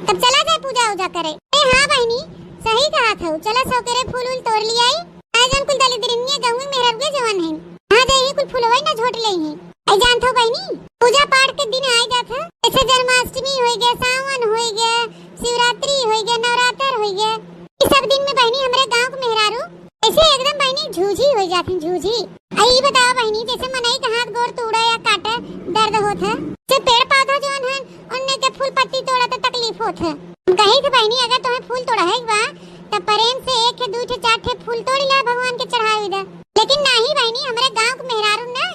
तब चला जाए पूजा उजा करे। ए हाँ बहिनी, सही कहा था, चला सौकेरे फूल उल तोड़ लियाई। आए जौन कुल दलिद्रिनिये गहुए मेहररुए जवन है, हाँ जाए ही कुल फुलवा ना झोट ले ही। आई जानत हो बहिनी, पूजा पाठ के दिन आए जात है, जैसे जन्माष्टमी होई गया, सावन होई गया, शिवरात्रि होई गया, नवरात्र होई गया, ई सब दिन में बहिनी हमरे गाँव के मेहरारू ऐसे एकदम बहिनी झूझी हो जात हैं, झूझी। आ ई बताओ बहिनी, जैसे मनई के हाथ गोड़ तोड़ा या काटे दर्द होत है, से पेड़ पौधा जौन है उनने के फूल पत्ती तोड़ा तो तकलीफ होत है। हम कही थे बहिनी, अगर तुम्हें फूल तोड़ा है बा तो प्रेम से एक ठे, दू ठे, चार ठे फूल तोड़ ला, भगवान के चढ़ाई दे। लेकिन नाही बहिनी, हमरे गाँव के मेहरारू ना,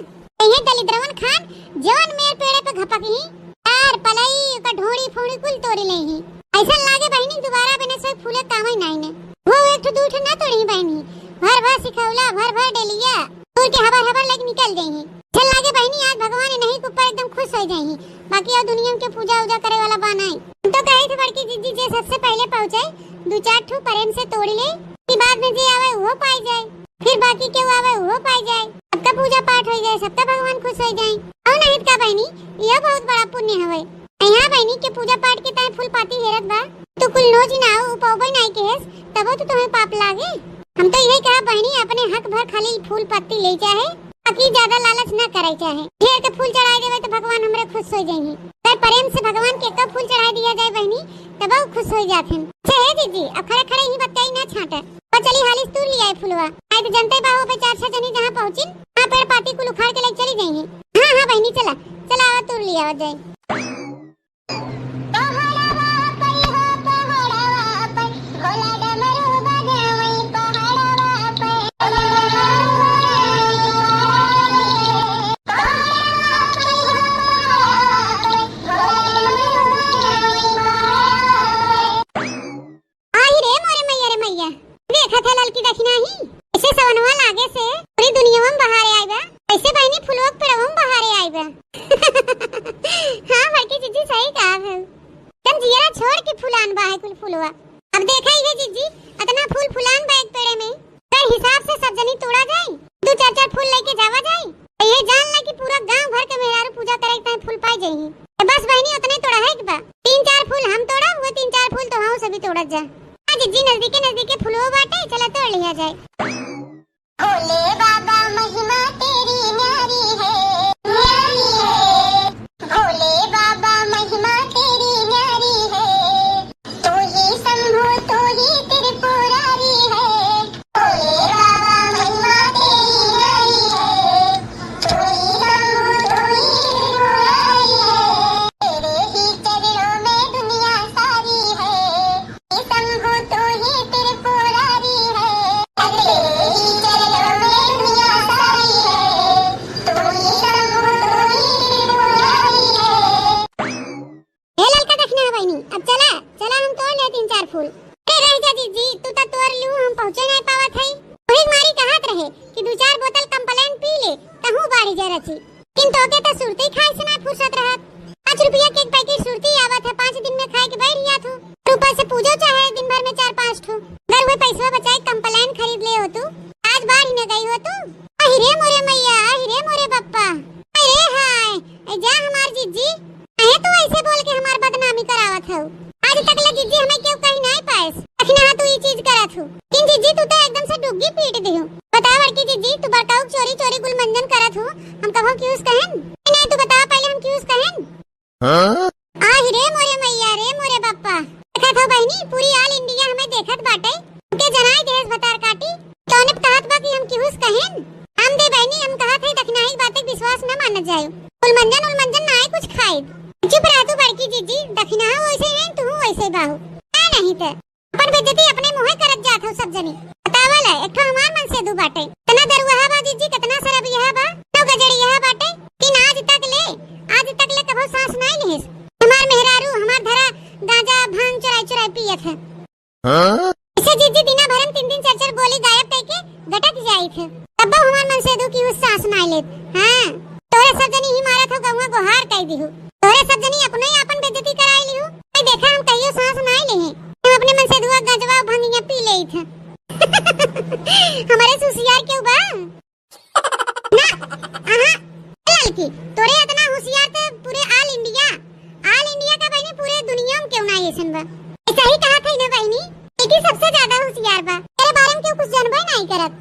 ये दलिद्रवन खान जौन मेर पेड़े पे घपक ही, तार पलई ओकर ढोड़ी फोड़ी कुल तोड़ी ले ही। ऐसा लागे बहिनी दोबारा बने से फूले कामे नाई ने। वो एक ठो दू ठो ना तोड़ी बहिनी, भर भर सिखौला, भर भर डेलिया तोड़ के हबर हबर लेके निकल जाई ही। ऐसा लागे बहिनी आज भगवान इन्हीं के ऊपर एकदम खुश हो जाई ही, बाकी और दुनिया के पूजा उजा करे वाला बा नाई। हम तो कहे थे बड़की जीजी जे सबसे पहले पहुँचे दू चार ठो प्रेम से तोड़ी ले, कि बाद में जे आवे वो पाई जाए। फिर बाकी केहू आवे, उहो पाई जाए, सबका पूजा पाठ होई जाए, सबका भगवान खुश होई जाए। और नहीं त का बहिनी, यह बहुत बड़ा पुण्य हवे। यहाँ बहिनी के पूजा पाठ के ताई फूल पाती हेरत बा, तो कुल नौ जिन आओ, उपौबे नाई केहेस, तबो तो तुम्हें पाप लागे। हम तो यही कहा बहिनी, अपने हक भर खाली फूल पत्ती ले चाहे, बाकी ज्यादा लालच ना करे चाहे। ढेर के फूल चढ़ाई देवे तो भगवान हमरे खुश हो जाइए। अगर प्रेम से भगवान के एक्को फूल चढ़ाइ दिया जाए बहिनी, तबहु खुश होइ जाथिन। अच्छा हे जीजी, अब खड़े खड़े ही बतियाई ना छाटे। बस चली हाली से तूर लियाई फुलवा। नाहीं त जनते बाहो पे चार छह जनी जहाँ पहुँचिन, वहाँ पेड़ पाती कुल उखाड़ के लेके चली जइहीं। हाँ, हाँ बहिनी, चला, चला आवा तूर लियावा जाए। आही रे मोरे मइया रे मइया, देखत है ललकी दखिनही, ऐसे सवनवा लागे से पूरी दुनिया में बहारे आइबा, ऐसे बहिनी फुलवा के पेड़वा में बहारे आइबा। हाँ बड़की जीजी सही कहा है, एकदम जियरा छोड़ के फुलान बा है कुल फुलवा। अब देखा ही है जीजी, अतना फूल फुलान बा एक पेड़े में, अगर हिसाब से सब जनी तोड़ा जाई, दू चार चार फूल लेके जावा जाई, तो ये जान ला कि पूरा गांव भर के मेहरारू पूजा करे के ताईं फूल पाई जाई। तो बस बहिनी, उतने तोड़ा है कि बा, तीन चार फूल हम तोड़ा, वो तीन चार फूल तो हम सभी तोड़त जा। आज जी नजदीके नजदीके फूलो बाटे, चला तोड़ लिया जाए। भोले बाबा महिमा तेरी न्यारी है, न्यारी है। भोले बाबा महिमा तेरी न्यारी है। तू ही शंभु, तू ही त्रिपुरारी है। भोले बाबा महिमा तेरी न्यारी है। तू ही शंभु, तू ही त्रिपुरारी है। तेरे ही चरणों में दुनिया सारी है। शंभु तू ही त्रिपुरारी है, तेरे ही चरणों में दुनिया सारी है, तू ही शंभु तू ही त्रिपुरारी है। हे ललका दखिनहा बहिनी, अब चला, चला हम तोड़ ले तीन चार फूल। अरे रह जा जीजी, तू तो तोड़ लिहू, हम पहुँचे नाहीं पावत हई। वही मारी कहत रहे कि दू चार बोतल Complan पी ले, तहूँ बाढ़ी जा रची। लेकिन तोके त सुरती खाए से ना फुर्सत रहत। पाँच रुपया के एक पैकेट सुरती आवत है, पाँच दिन में खाए के बैठ जात हो। और ऊपर से पूजो चाहे दिन भर में चार पाँच ठो। अगर वह पैसवा बचाए Complan खरीद ले हो तू, आज बाढ़ ही न गई हो तू। अहि रे मोरे मैया, अहि रे मोरे बप्पा, अरे हाय, ए जा हमार जीजी, काहे तू ऐसे बोल के हमार बदनामी करावत हऊ? आज तक ले जीजी हमें केहू कहीं नाहीं पाएस। अखिना तू ई चीज करत हू। किन जीजी तू तो एकदम से डुग्गी पीट दिहू। बता बड़की जीजी, तू बड़काऊ चोरी चोरी गुलमंजन करत हू, हम कबहू किहुस कहेन? नहीं, नहीं, तू बता पहले हम किहुस कहेन? हाँ? आहि रे मोरे मैया रे मोरे बप्पा। देखत हो बहिनी, पूरी all India हमें देखत बाटे। हमके जनाई देहेस भतार काटी। तौने कहत बा कि हम किहुस कहेन? हम दे बहिनी, हम कहत है दखिनाही बातें विश्वास न मानत जायो। गुलमंजन उलमंजन नाहीं कुछ खाइब। चुप रह तू बड़की जीजी, दखिनाहा वैसे हैं, तू वैसे बाहू। काहे नहीं ते? अपन बेइज्जती अपने मुँहे करत जात हो सब जनी। बतावा ला, एक ठो हमार मनसेधू बाटे। केतना दरुआहा बा जीजी, केतना शराबियाहा बा, केतना गजड़ियाहा बाटे, कि आज तक ले, आज तक ले कबो सांस नाहीं लिहिस। हमार मेहरारू, हमार धरा गांजा, भांग चुराई चुराई पियत है। हाँ? ऐसे जीजी दिना भर में तीन तीन चार चार गोली गायब कइके गटक जाइत है। तब्बो हमार मनसेधू किहुस सांस नाहीं लेत। हाँ, तोहरे सब जनी ही मारत हो, गहुआ गोहार कइ दिहू। तोहरे सब जनी अपने ही आपन बेइज्जती कराई लिहू। भाई देखा, हम कहियो सांस नाहीं लेहे। हम अपने मनसेधुआ गंजवा भंगिया पी लेइत है। हमारे से हुसियार केहू बा? ना, अहाँ, ए ललकी, तोरे इतना हुसियार ते पूरे all India, all India का बहिनी, पूरे दुनिया में केहू नाहीं ऐसन बा। ऐसा ही कहा था ना बहिनी, बेटी सबसे ज्यादा हुसियार बा। तेरे बारे में केहू कुछ जानबे नाहीं करत।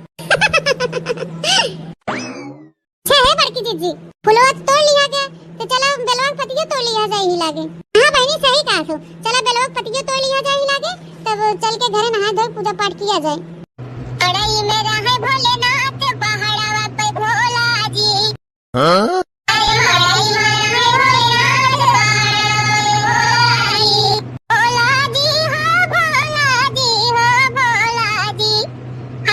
अच्छा हे बड़की जीजी, फुलवा तो तोड़ लिया गया, तो चला बेलवा के पतियो तोड़ लिया जाए ही लागे। हाँ बहिनी, सही कहा सो, चला बेलवा के पतियो तोड़ लिया जाए ही लागे, तब चल के घरे नहाए धोए पूजा पाठ किया जाए। मड़ई में रहे भोलेनाथ, पहाड़वा पे भोला जी। हाँ? अरे मड़ई में रहे भोलेनाथ, पहाड़वा पे भोला जी। भोला जी हो, भोला जी हो, भोला जी।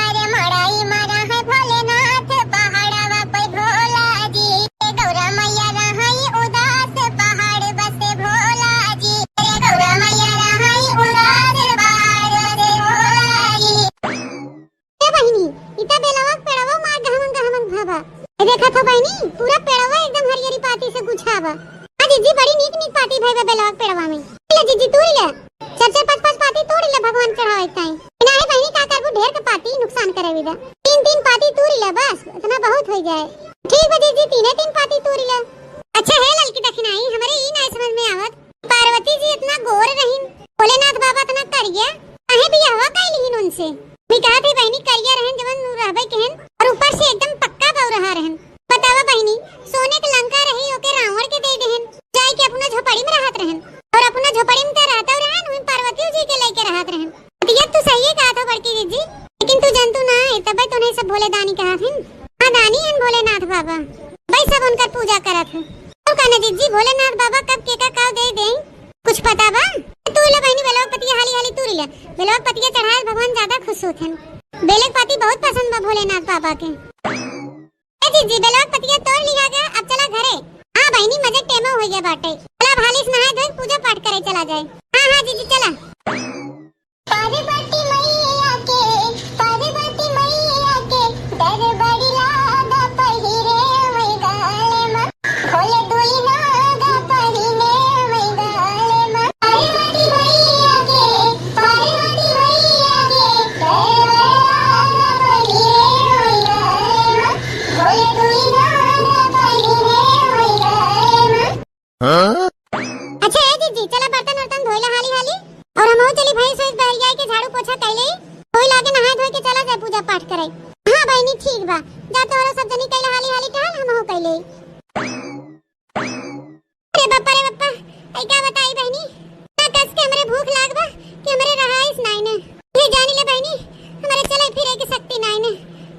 अरे मड़ई में रहे भोलेनाथ, पहाड़वा पे भोला जी। गौरा मैया रहई उदास, पहाड़ बसे भोला जी। अरे गौरा मैया रहई उदास, पहाड़ बसे भोला जी। ए बहिनी, इता बेलवा के पेड़वा मार गहमन गहमन भवा। ए देखत हो बहिनी, पूरा पेड़वा एकदम हरियरी पाती से गुछावा। हाँ जीजी, बड़ी नीक नीक पाती भई बा बेलवा के पेड़वा में। ले जीजी, तूरी ले। चार चार पाँच पाँच पाती तूरी ले भगवान चढ़ावे ताई। नाहीं बहिनी, का करबू, ढेर के पाती नुकसान करे भी बा। तीन तीन पाती तूरी ले बस, इतना बहुत होइ जाए। ठीक बा जीजी, तीने तीन पाती तूरी ले। अच्छा हे ललकी दखिनाही, हमरे ई नाहीं समझ में आवत, पार्वती जी इतना गोर रहिन, भोलेनाथ बाबा इतना करिया, काहे बियाहवा कइ लिहिन उनसे? भी कहा थे बहिनी, करिया रहन जवन उ रहबे कहन, और ऊपर से एकदम पक्का बौरहा रहन। बतावा बहिनी, सोने के लंका रही, ओके रावण के दे देहन, जाए के अपना झोपड़ होत हन। बेलक पाती बहुत पसंद बा भोलेनाथ बाबा के। ए जीजी, बेलवा के पतिया तोड़ लिहा गा, अब चला घरे। हाँ बहिनी, मजे टेमो हो गया बाटे। चला हाली से नहाए धोए पूजा पाठ करे चला जाए। हाँ, हाँ जीजी, चला। पार्वती मैया के, पार्वती मैया के, दरबारी लागा पहिरे वही गाले मा। भोले दुई नागा पहिरे वही गाले मा। पार्वती मैया के, पार्वती मैया के, दरबारी लागा पहिरे वही गाले मा। भोले दुई नागा पहिरे वही गाले मा। हाँ? अच्छा ए जीजी, चला बर्तन उर्तन धोइला हाली हाली, और हमहू चली भैंस वैंस बहरिया के झाड़ू पोछा कैले, धोई लाके नहाए धोए के चला जाए पूजा पाठ करे। हाँ बहिनी ठीक बा, जा तोहरा सब जनी कैला हाली हाली टहल, हमहू कैले। अरे बप्पा रे बप्पा, ऐ का बताई बहिनी, ना कस के हमरे भूख लाग बा कि हमरे रहाइस नाई ने। ये जानी ले बहिनी, हमरे चले फिरे के शक्ति नाई ने।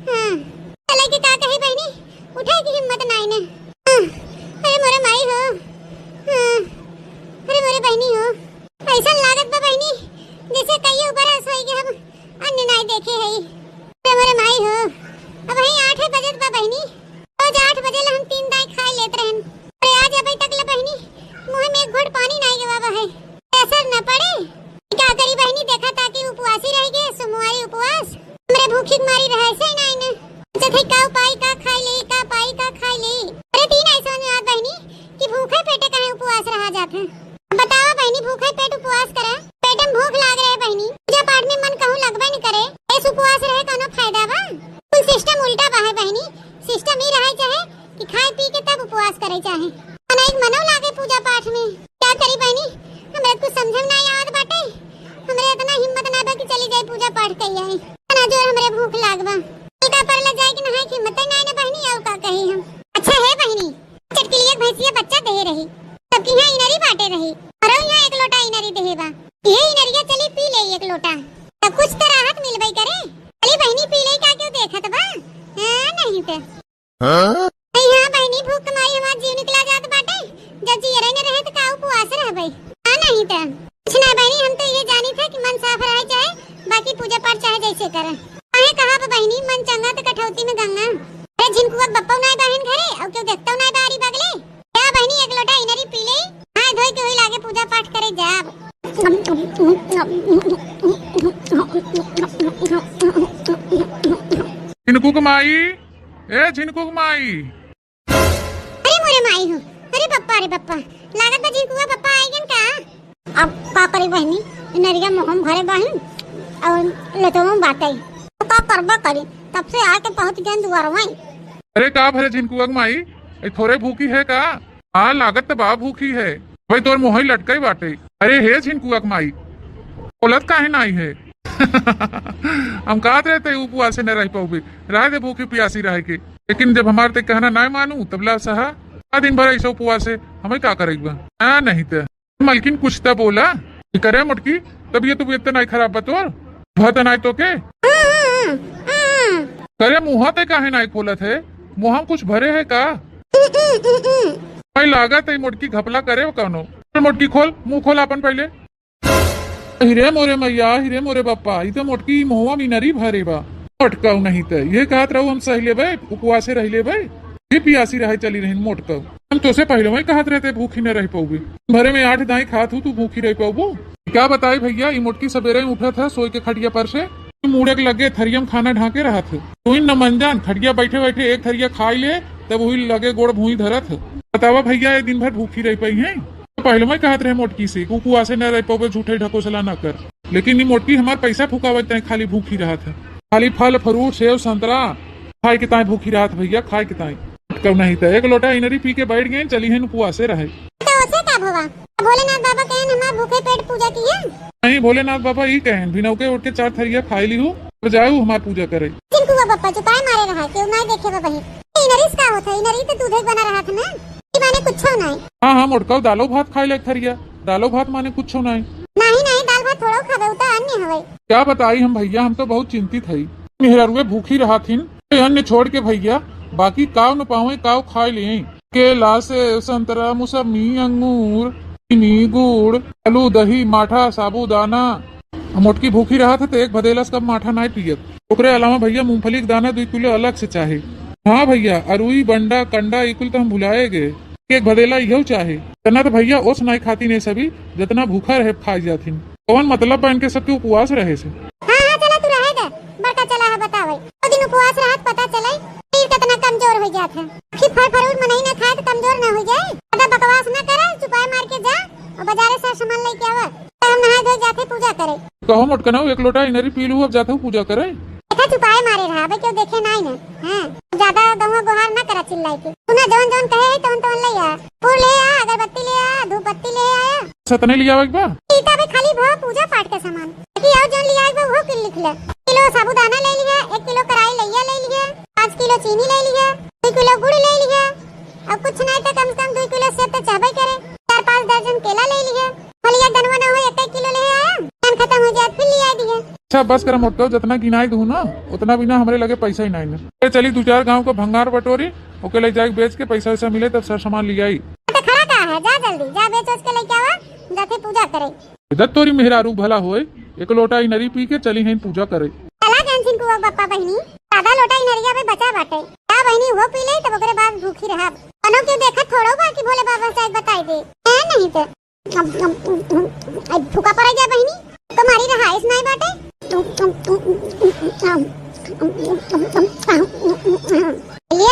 हाँ, चले के का कही बहिनी, उठे की हिम्मत नाई ने। हाँ, अरे मोरे माई हो, हाँ, अरे मोरे बहिनी हो, ऐसा लागत बा बहिनी जैसे कहियो बरस होई के हम अन्न नाई देखे हई। अरे मोरे माई हो, अब वही आठे बजत बा बहिनी, रोज आठ बजे ला हम तीन दाई खाए लेत रहन। अरे आज अबे तक ले बहिनी मुँह में एक घोट पानी नाई गवा बा है। असर न पड़े। का करी बहिनी, देखा था कि उपवासी रह गए, सोमवारी उपवास। हमरे भूखी के मारी रहे से नाई ने। अच्छा थे का उपाय का खाई ले, का पाई का खाई ले। अरे तीन ऐसा में याद बहिनी कि भूखे पेटे काहे उपवास रहा जात है। बतावा बहिनी, भूखे पेट उपवास करे, पेट में भूख लाग रहे बहिनी, पूजा पाठ में मन कहूँ लगबे न करे, ऐस उपवास रहे कोनो फायदा बा? कुल सिस्टम उल्टा बा है बहिनी, सिस्टम ई रहे चाहे कि खाए पी के तब उपवास करे चाहे, ना एक मनो लागे पूजा पाठ में। का करी बहिनी, हमरे कुछ समझ में नाई आवत बाटे, हमरे इतना हिम्मत ना बा कि चली जाए पूजा पाठ कई आई, इतना जोर हमरे भूख लाग बा। का परला जाए कि नहाए की हिम्मत नाई ना बहिनी, और का कही हम। अच्छा है बहिनी, चटकिलिया के भैंसिया बच्चा दे रही, सबकी यहाँ इनरी बाटे रही, और यहाँ एक लोटा इनरी देहे बा। ये इनरिया चली पी ले एक लोटा, तब कुछ तो राहत मिलबे करे। चली बहिनी पी ले, का क्यों देखत बा? हाँ, नहीं तो। हाँ? अरे हाँ बहिनी, भूख के मारी हमार जीव निकला जात बाटे, जब जियरे न रहे तो का उपवास रहबे? हाँ, नहीं तो। कुछ ना बहिनी, हम तो ये जानी थे कि मन साफ रहे चाहे, बाकी पूजा पाठ चाहे जैसे करे। काहे कहा बा बहिनी, मन चंगा त कठौती में गंगा। अरे झिनकुआ बप्पो नाय बहिन घरे, और क्यों देखतो नाय बारी बगले। क्या बहिनी, एक लोटा इनरी पी ले, हाथ धोई के हुई लागे पूजा पाठ करे जाब। झिनकू के माई, ए झिनकू के माई। अरे मोरे माई हो, अरे बप्पा रे बप्पा, लागत बा झिनकुआ बप्पा आई गन का? अब का करी बहिनी, इनरिया मोहम भरे बाहिन और लेटोम बाटे। तो का करबा करी, तब से आके पहुँच गए दुआरवा। अरे का भरे झिनकुआ के माई, ए थोरे भूखी है का? हाँ लागत त बा भूखी है, भाई तोर मुँह ही लटकाई बाटे। अरे हे झिनकुआ के माई, बोलत काहे नाई है? हम कहत रहे ते उपवासे न रह पाउबे, रह दे भूखी प्यासी रह के, लेकिन जब हमार ते कहना नाय मानू तब ला सहा, आ दिन भर ऐसे उपवासे, हमें का करेक बा? हाँ नहीं ते। मलकिन कुछ त बोला। करे मोटकी, तबियत उबियत त नाय खराब बा तोर? भत नाय तो के? करे मुँह ते काहे नाय खोलत है? मुँह में कुछ भरे है का? भाई लागत है मोटकी घपला करे कौनो। मोटकी खोल, मुँह खोल अपन पहले। हिरे मोरे मैया, हिरे मोरे बप्पा, ई तो मोटकी मुहवा में इनरी भरे बा। मोटकाऊ नहीं ते, ये कहत रहू हम सह लेबे, उपवासे रह लेबे, ये पियासी रहे चली रही मोटकाऊ। हम तोसे पहले वही कहत रहते भूखी न रह पाउबे। भरे में आठ दाई खात हूँ, तू भूखी रह पाउबू? क्या बताई भैया, ई मोटकी सबेरे ही उठत है सोई के खटिया पर से, मुड़े के लगे थरिया में खाना ढाके रहत है। तू ही न मन जान, खटिया बैठे बैठे एक थरिया खाई ले, तब वही लगे गोड़ भूई धरत है। बतावा भैया, ये दिन भर भूखी रह पाई है? तो पहले मैं कहत रहे मोटकी से, "उपवासे न रह पावे, झूठे ढकोसला न कर।" लेकिन ई मोटकी हमार पैसा फुकावत ताई खाली भूखी रहत है। खाली फल, फ्रूट, सेव, संतरा खाए के ताई भूखी रहत भैया, खाए के ताई। कब नहीं तो एक लोटा इनरी पी के बैठ गए, चली है उपवासे रहे। तो उसे का भवा? भोलेनाथ बाबा कहन हमार भूखे पेट पूजा किया। नहीं, भोलेनाथ बाबा ई कहन, बिनौके उठ के चार थरिया खाई ली हूँ, तो जाऊ हमार पूजा करे। झिनकुआ बप्पा जो काय मारे रहा, क्यों ना देखे बा बहिन। इनरिस का होत है? इनरी तो दूधे बना रहा था ना। ई माने कुछो नहीं। हाँ, हाँ, मोटकाऊ दालो भात खाई ले एक थरिया। दालो भात माने कुछो नहीं। नहीं, नहीं, दाल भात थोड़ो खाबे, उ तो अन्य हवे। क्या बताई हम भैया, हम तो बहुत चिंतित हई। मेहरारुए भूखी रहथिन, ये अन्य छोड़ के भैया, बाकी काव न पावे, काव खाए ले। केला, सेव, संतरा, मौसमी, अंगूर, चीनी, गुड़, आलू, दही, माठा, साबूदाना, मोटकी भूखी रहत है तो एक भदेला से कम माठा नाहीं पियत। ओकरे अलावा भइया मूंगफली के दाना दुइ किलो अलग से चाही। हाँ भइया, अरुई, बंडा, कंडा, ई कुल तो हम भुलाए गए। एक भदेला इहो चाही। इतना तो भइया ओस नाहीं खातिन है सभी, जितना भूखा रहे खाइ जाथिन। कौन मतलब बा इनके सबके उपवास रहे से? हाँ, हाँ, चला तू रहे दे। बड़का चला है बतावे। ओ दिन उपवास रहत पता चले, फिर कितना कमजोर होइ जात है। आखिर फल fruit मनई ना खाए तो कमजोर ना होइ जाए। ज्यादा बकवास ना करे, चुपाए मार के जा और बाजारे से सामान लेके आवा। तो हम नहाए धोए जाते पूजा करे। कहो मोटकनऊ, एक लोटा इनरी पी लू, अब जात हूँ पूजा करे। देखा चुपाए मारे रहा, अबे क्यों देखे नाहीं ना। हाँ, ज्यादा गौवा गोहार ना करा चिल्लाए के। सुना जौन जौन कहे है तौन तौन ले आ। फूल ले आ, अगरबत्ती ले आ, धूप बत्ती ले आया। सतने लियावे के बा? ई त अबे खाली भा पूजा पाठ के सामान। बाकी और जौन लियावे के बा वो किल लिख ले। किलो साबूदाना ले लिया, एक किलो कराई लइया ले लिया, पाँच किलो चीनी ले लिया, दुइ किलो गुड़ ले लिया, और कुछ नाहीं तो कम से कम दुइ किलो सेब तो चाहबे करे, चार पाँच दर्जन केला ले लिया। फलिया दनवा ना हो, एक एक किलो ले आया, जौन खत्म होइ जाए फिर लिया दिए। अच्छा बस कर मोटकऊ, जितना गिनाई दू ना उतना बिना हमरे लगे पैसा ही नाहीं ना। ए चली दू चार गाँव को भंगार बटोरी, ओके ले जाके बेच के पैसा वैसा मिले तब सर सामान लियाई। तो खड़ा का है, जा जल्दी जा बेच उच के लेके आवा, जाते पूजा करे। इधर तोरी मेहरारू भला होए, एक लोटा इनरी पी के चली हैं पूजा करे। चला गए छिन कुआ बप्पा बहिनी, आधा लोटा इनरिया में बचा बाटे। का बहिनी वो पी ले तब ओकरे बाद भूखी रहब। कनो क्यों देखत थोड़ो बा कि भोले बाबा से बताई दे। ए नहीं तो। अब, अब, अब, अब फूका पड़ गया बहिनी, तुम्हारी रहाइश नाहीं बाटे। ये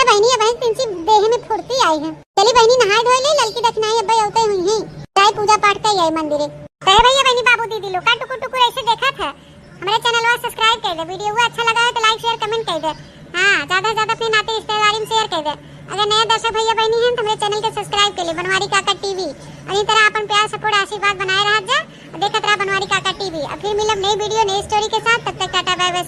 बहिनी, ये बहिन तिनसी देह में फुर्ती आई है। चली बहिनी नहाए धोए ले, ललकी दखिनाई अब्बे अवते हुई हैं। जाए पूजा पाठ कई आई मंदिरे। कहे भइया बहिनी बाबू दीदी लोग का टुकुर टुकुर ऐसे देखा था। हमरे चैनलवा subscribe कर दे, वीडियो अच्छा लगा है तो like share comment कर दे। हाँ, ज्यादा से ज्यादा अपने नाते रिश्तेदारी में share कर दे। अगर नया दर्शक भइया बहिनी हैं तो हमरे चैनल के subscribe कर ले, बनवारी काका टीवी। और इस तरह अपन प्यार support आशीर्वाद बनाए रह जा और देखत रहा बनवारी काका टीवी। अब फिर मिलब नई वीडियो नई स्टोरी के साथ, तब तक टाटा बाय बाय।